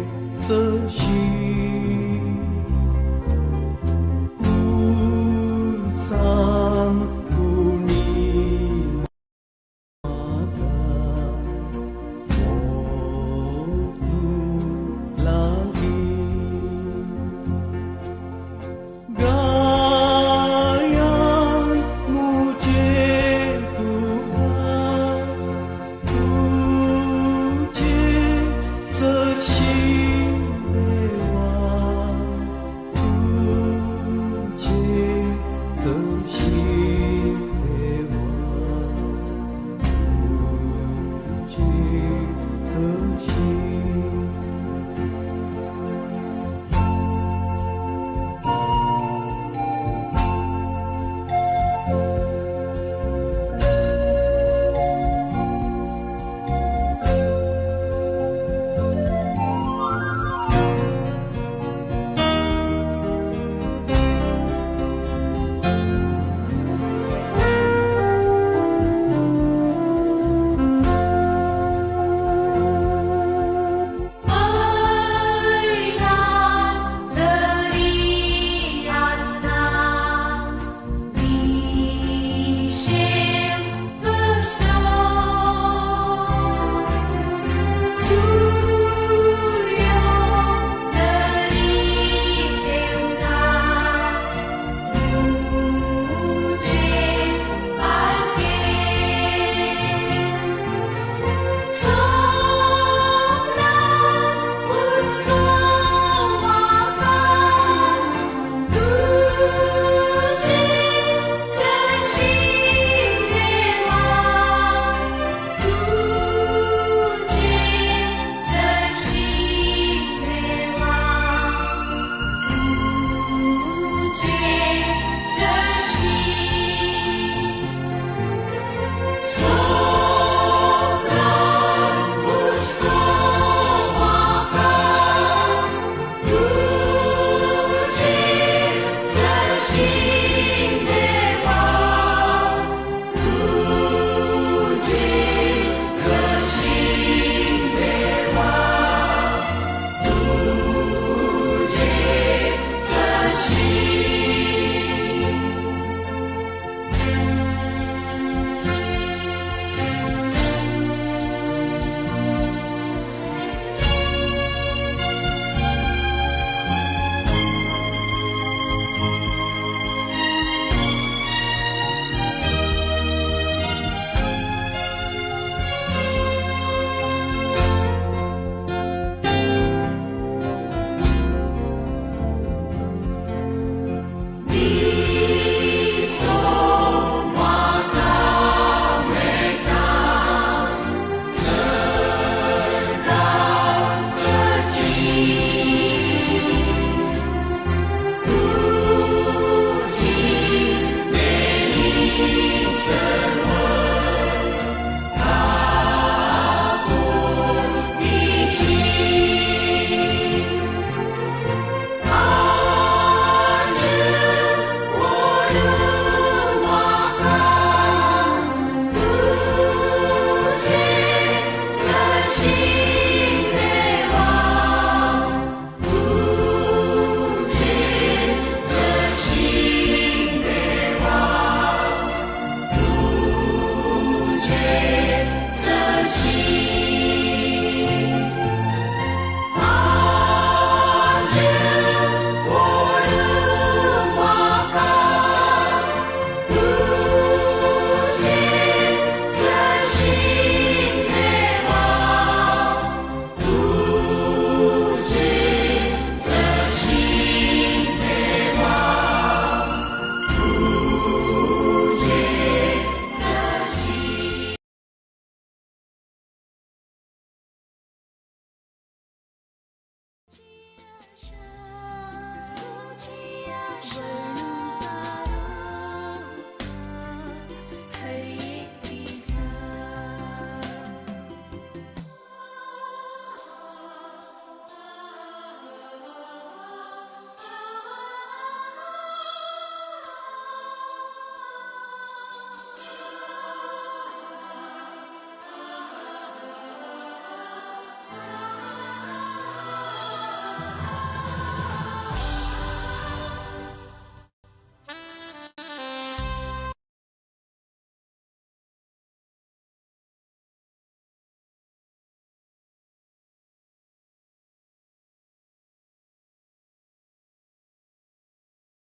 सरशी